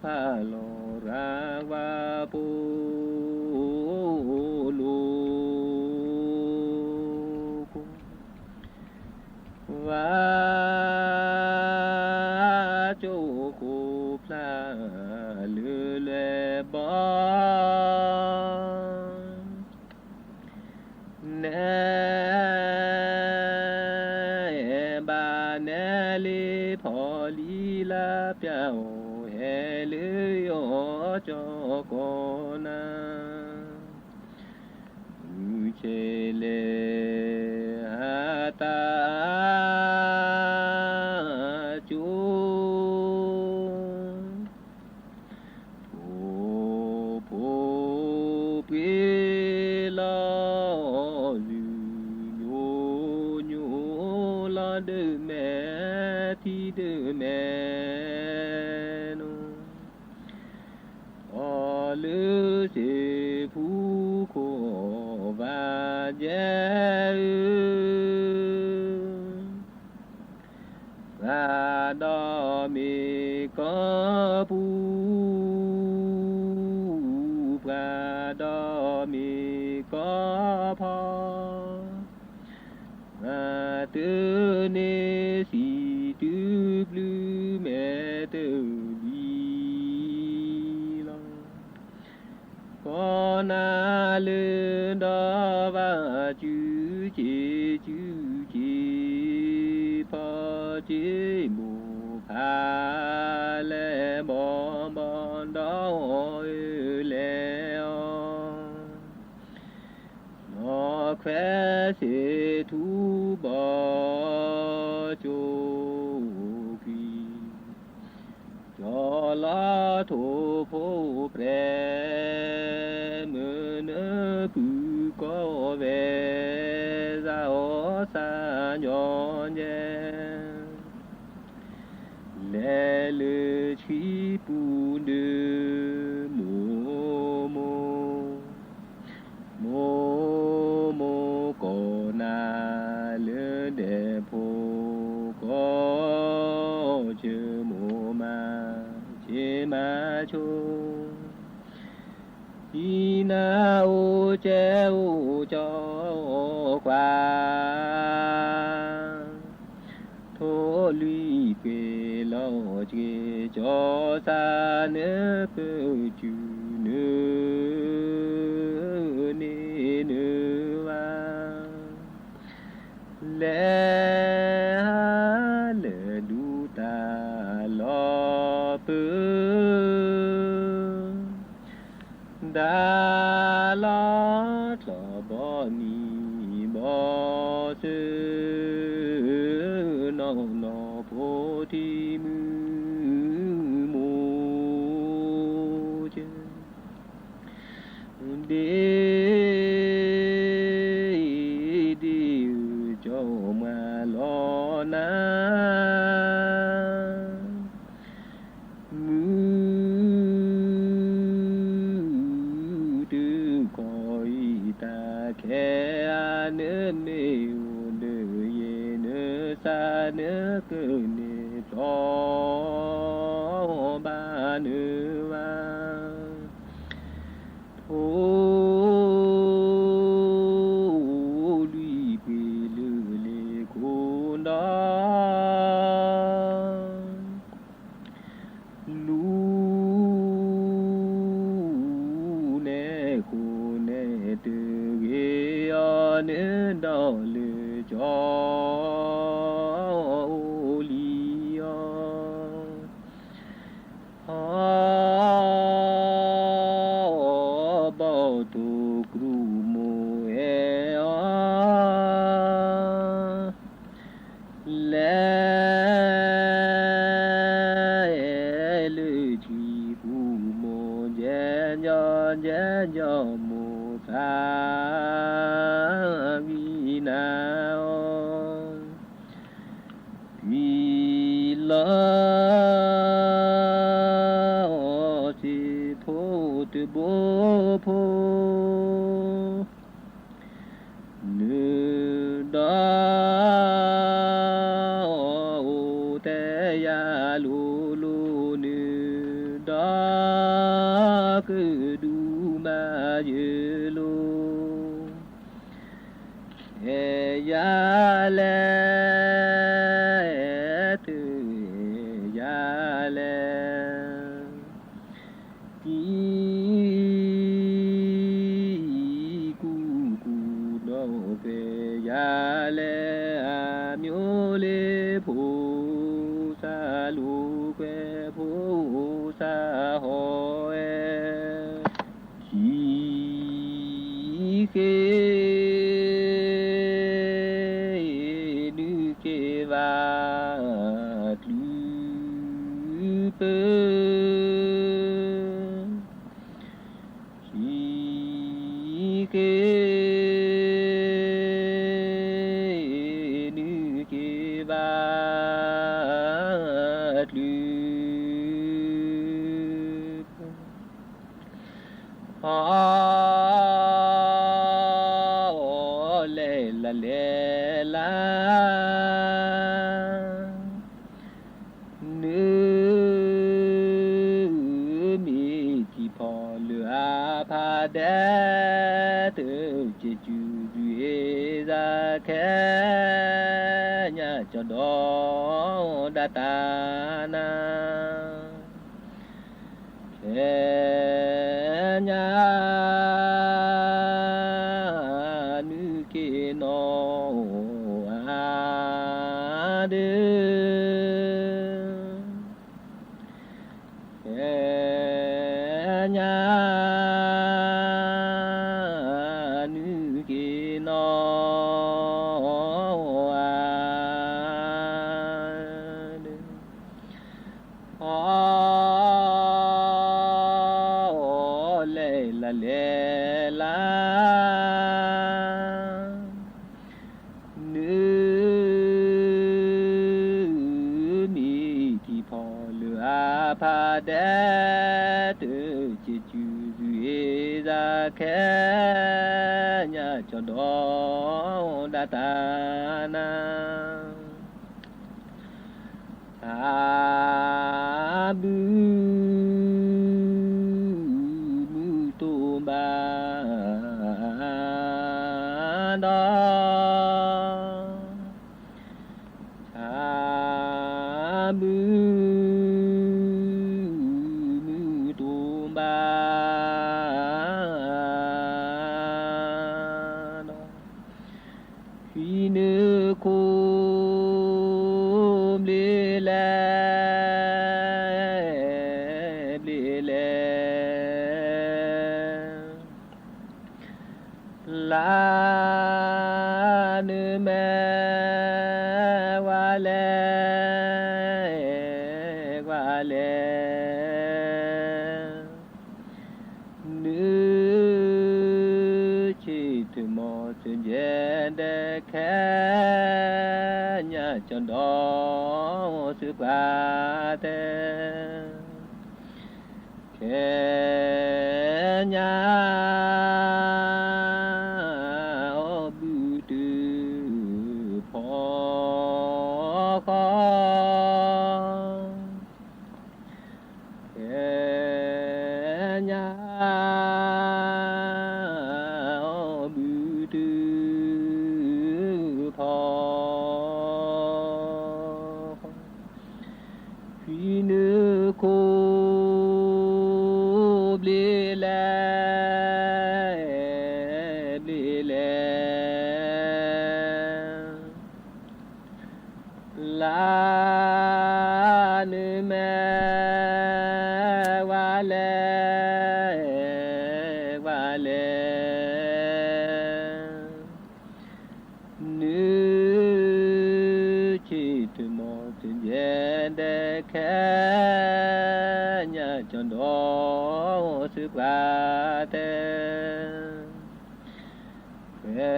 ဖးလီၤရၤဝါပိာ်လိာ် ဝါကၠိခိၣ်ဖျါလၢလွဲၢ်ဘီ နဲဘၣ်နဲလ့ ဖီလံလါပျၢ်အိၣ်ဟဲလၢယီၤကၠီကီၢ်နၤ, မုၢ်ဆဲးလဲၤဟးတၢ်ကၠိ ထိၣ်ဖိပှ့ၤလီၤ ယုၢ်ညိညိလီၤ ဒၢမဲာ်ထံဒၢမဲာ် အီၤလၢစ့ၢ်ဖူခိၣ်ဘၣ်ယဲၢ်ဧၢ, ပှၤဒီးမ့ၢ်ကီၢ်ပူၤ, ပှၤဒီးမ့ၢ်ကီၢ်ဖီ မၤတန့ၢ်စံးတုၤဘျုးမဲာ်တလံလီၤ. ကီၢ်နၤလၢဒီးဘၣ်စုစ့ၣ်စုစ့ၣ် ဖီစ့ၣ်မိၢ်ဖးလဲၢ်ဘီဘီ ဒီးအီၣ်အၢလဲၤအီၤ နီၢ်ခွဲးစ့ၣ်ထူဘီကၠိကွံာ်, ကၠီလီၤထိၣ်ဖိပြဲး မုၢ်နုာ်ကုၢ်ကီၢ်ဝဲ စးအီၣ် သးညီညဲ လဲၤလၢဆှံပူၤဒုး မိၢ်မိၢ် မိၢ်မိၢ်ကီၢ်နၤလၢဒဲးဖိ ကီၢ်ဆၢ မိၢ်မၤဆ့မၤဆိ ဟံးနၤအိၣ်ကဲအိၣ်ကၠီကွၢ် ထိၣ်လွံၢ်ကွ့ၤလီၤဆှ့ ကၠီသးနၢကၢၣ်စူၤ နၢန့ၢ်နၢဘၣ် လဲၤဟးလၢဒူတၢ်လီၤပၢၤ ဒၣ်လီၤထီၣ်ဘီနံၤဘီစၢၤ နီၢ်နီၢ်ဖိထံမုၢ်မိၢ်စၢၤ ဒ့ဒ့ဧၢ ကၠီမၤလီၤနၤ မုၢ်တုၤခီအံၤ တၢ်ခဲအံၤ နမ့ၢ်အိၣ်ဒီးယဲ နသးနကန့ၢ်ဖျီ ဘၣ်နုၤဘၣ် ထိၣ်လွံၢ်ကွ့ၤလၢလ့ၣ်ခိၣ်ဒီ လူၤနဲၣ်ဃိန့ၣ်တဂ့ၤအီၤ နဒီးလၢကၠီအိၣ်လံအီၤ ဟီဘီၣ်ထိၣ်ကရူၢ်မိၢ်အဲၣ်အီၤ လဲၤလၢထံပူၤမိၢ် ကဲကၠီကဲကၠီမိၢ်သး ဂံၢ်နၤအီၤ ပျံၤလီၤစ့ဖိတဘိဖိ နုာ်ဒီး အိၣ်ထဲယၤလိၤလိၤ နုာ်ဒီး ကဒုးမၤယၢၤလိၤ အဲၣ်ယၤလဲၣ်, တအဲၣ်ယၤလဲၣ်, ကံကူကူဒီးကွဲယၤလဲၣ်, အမျိုးလ့ဖိ သးလိၤကွဲဖိ သးဟီၣ်ဝဲ ခံဃ့ နုာ်က့ၤဘၣ် တြူၢ်ပၢၢ် ခံဃ့ နုာ်က့ၤဘၣ် တြူၢ်ပၢၢ် ဟီလဲၣ်လၢလဲၣ်လၢ နုာ်မ့ၢ်ထံဖီၣ်လၢ အဖးဒဲး တစဲးစူၤ ဒုးအ့ၣ်စၢ် ခဲညါ ကၠီဒီး ဒၣ်တၢ်နၤ ခဲညါ နုာ်က့ၤနီၢ် အါဒုး ခဲညါ နုာ်က့ၤနီၢ် အါဒုး ဟီလဲၣ်လၢလဲၣ်လၢ နုာ် ဖးဒဲး တစံးစူၤ စူၤအ့ၣ်စၢခဲ ညၣ်ကၠီဒီးဒၣ်တၢ်နၤ ဆၣ်ဘုမုၢ်တိၢ်ဘၣ်ဒီး ဆၣ်ဘုမုၢ်တိၢ်ဘၣ်ဒီး ဟံးန့ၢ်ခိ ဘျ့လဲၣ် ဘျ့လဲၣ် လၢနမဲာ် ဝါလဲၣ် ဝါလဲၣ် နုၤဆံးထီၣ်မီၤစၢၤယဲဒဲးခဲ ညၣ်ကၠီဒီး စံးပှၤတဲ ခဲညါ အီၣ်ဘုတဖီဃီ ခဲညါ အီၣ်ဘုတဖီဃီ ဟံးန့ၢ်ခိ ဘျ့လဲၣ် ဘျ့လဲၣ် လၢနမဲာ် ဝါလဲၣ် ဝါလဲၣ် နုၤဆံးထီၣ်မီၤစၢၤယဲဒဲးခဲ ညၣ်ကၠီဒီး စံးပှၤတဲ ခွဲး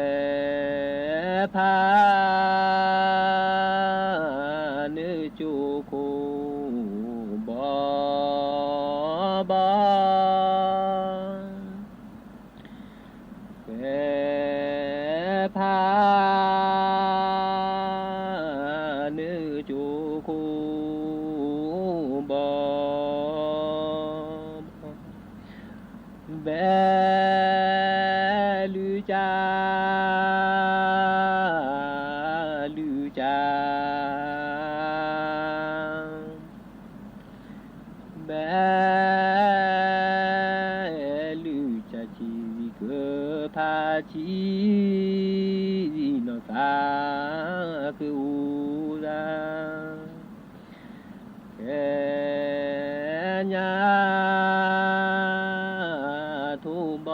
ဖး နကၠိခိၣ် ဘီဘီ ခွဲးဖး နကၠိခိၣ် ဘီဘီ ဘဲလုၢ်ကၠၢ် လုၢ်ကၠၢ် ဘဲလုၢ်ကၠၢ်ဆံး ကဖးဆံး နီၢ်သးက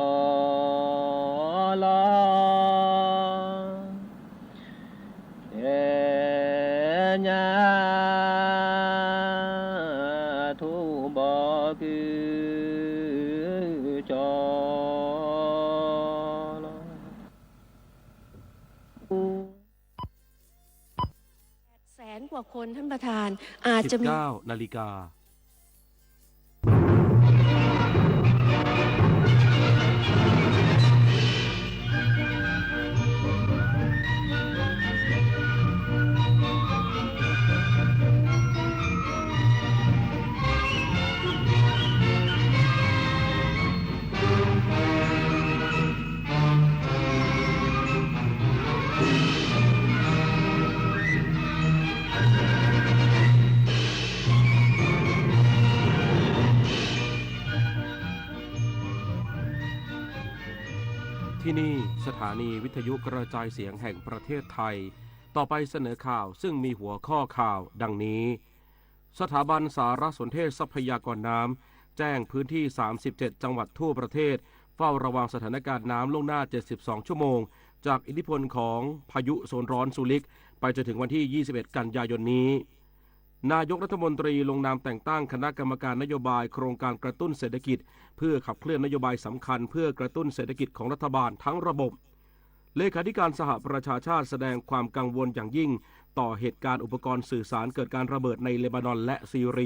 အိၣ်သး ခဲညါ ထိၣ်ဘီကၠီလီၤ ခဲညါ ထိၣ်ဘီကၠီလီၤ แสนกว่าคนท่านประธาน อาจจะมี สิบเก้านาฬิกา ที่นี่สถานีวิทยุกระจายเสียงแห่งประเทศไทย ต่อไปเสนอข่าวซึ่งมีหัวข้อข่าวดังนี้ สถาบันสารสนเทศทรัพยากรน้ำแจ้งพื้นที่ สามสิบเจ็ด จังหวัดทั่วประเทศ เฝ้าระวังสถานการณ์น้ำล่วงหน้า เจ็ดสิบสอง ชั่วโมง จากอิทธิพลของพายุโซนร้อนซูริก ไปจนถึงวันที่ ยี่สิบเอ็ด กันยายนนี้ นายกรัฐมนตรีลงนามแต่งตั้งคณะกรรมการนโยบายโครงการกระตุ้นเศรษฐกิจ เพื่อขับเคลื่อนนโยบายสำคัญเพื่อกระตุ้นเศรษฐกิจของรัฐบาลทั้งระบบ เลขาธิการสหประชาชาติแสดงความกังวลอย่างยิ่ง ต่อเหตุการณ์อุปกรณ์สื่อสารเกิดการระเบิดในเลบานอนและซีเรีย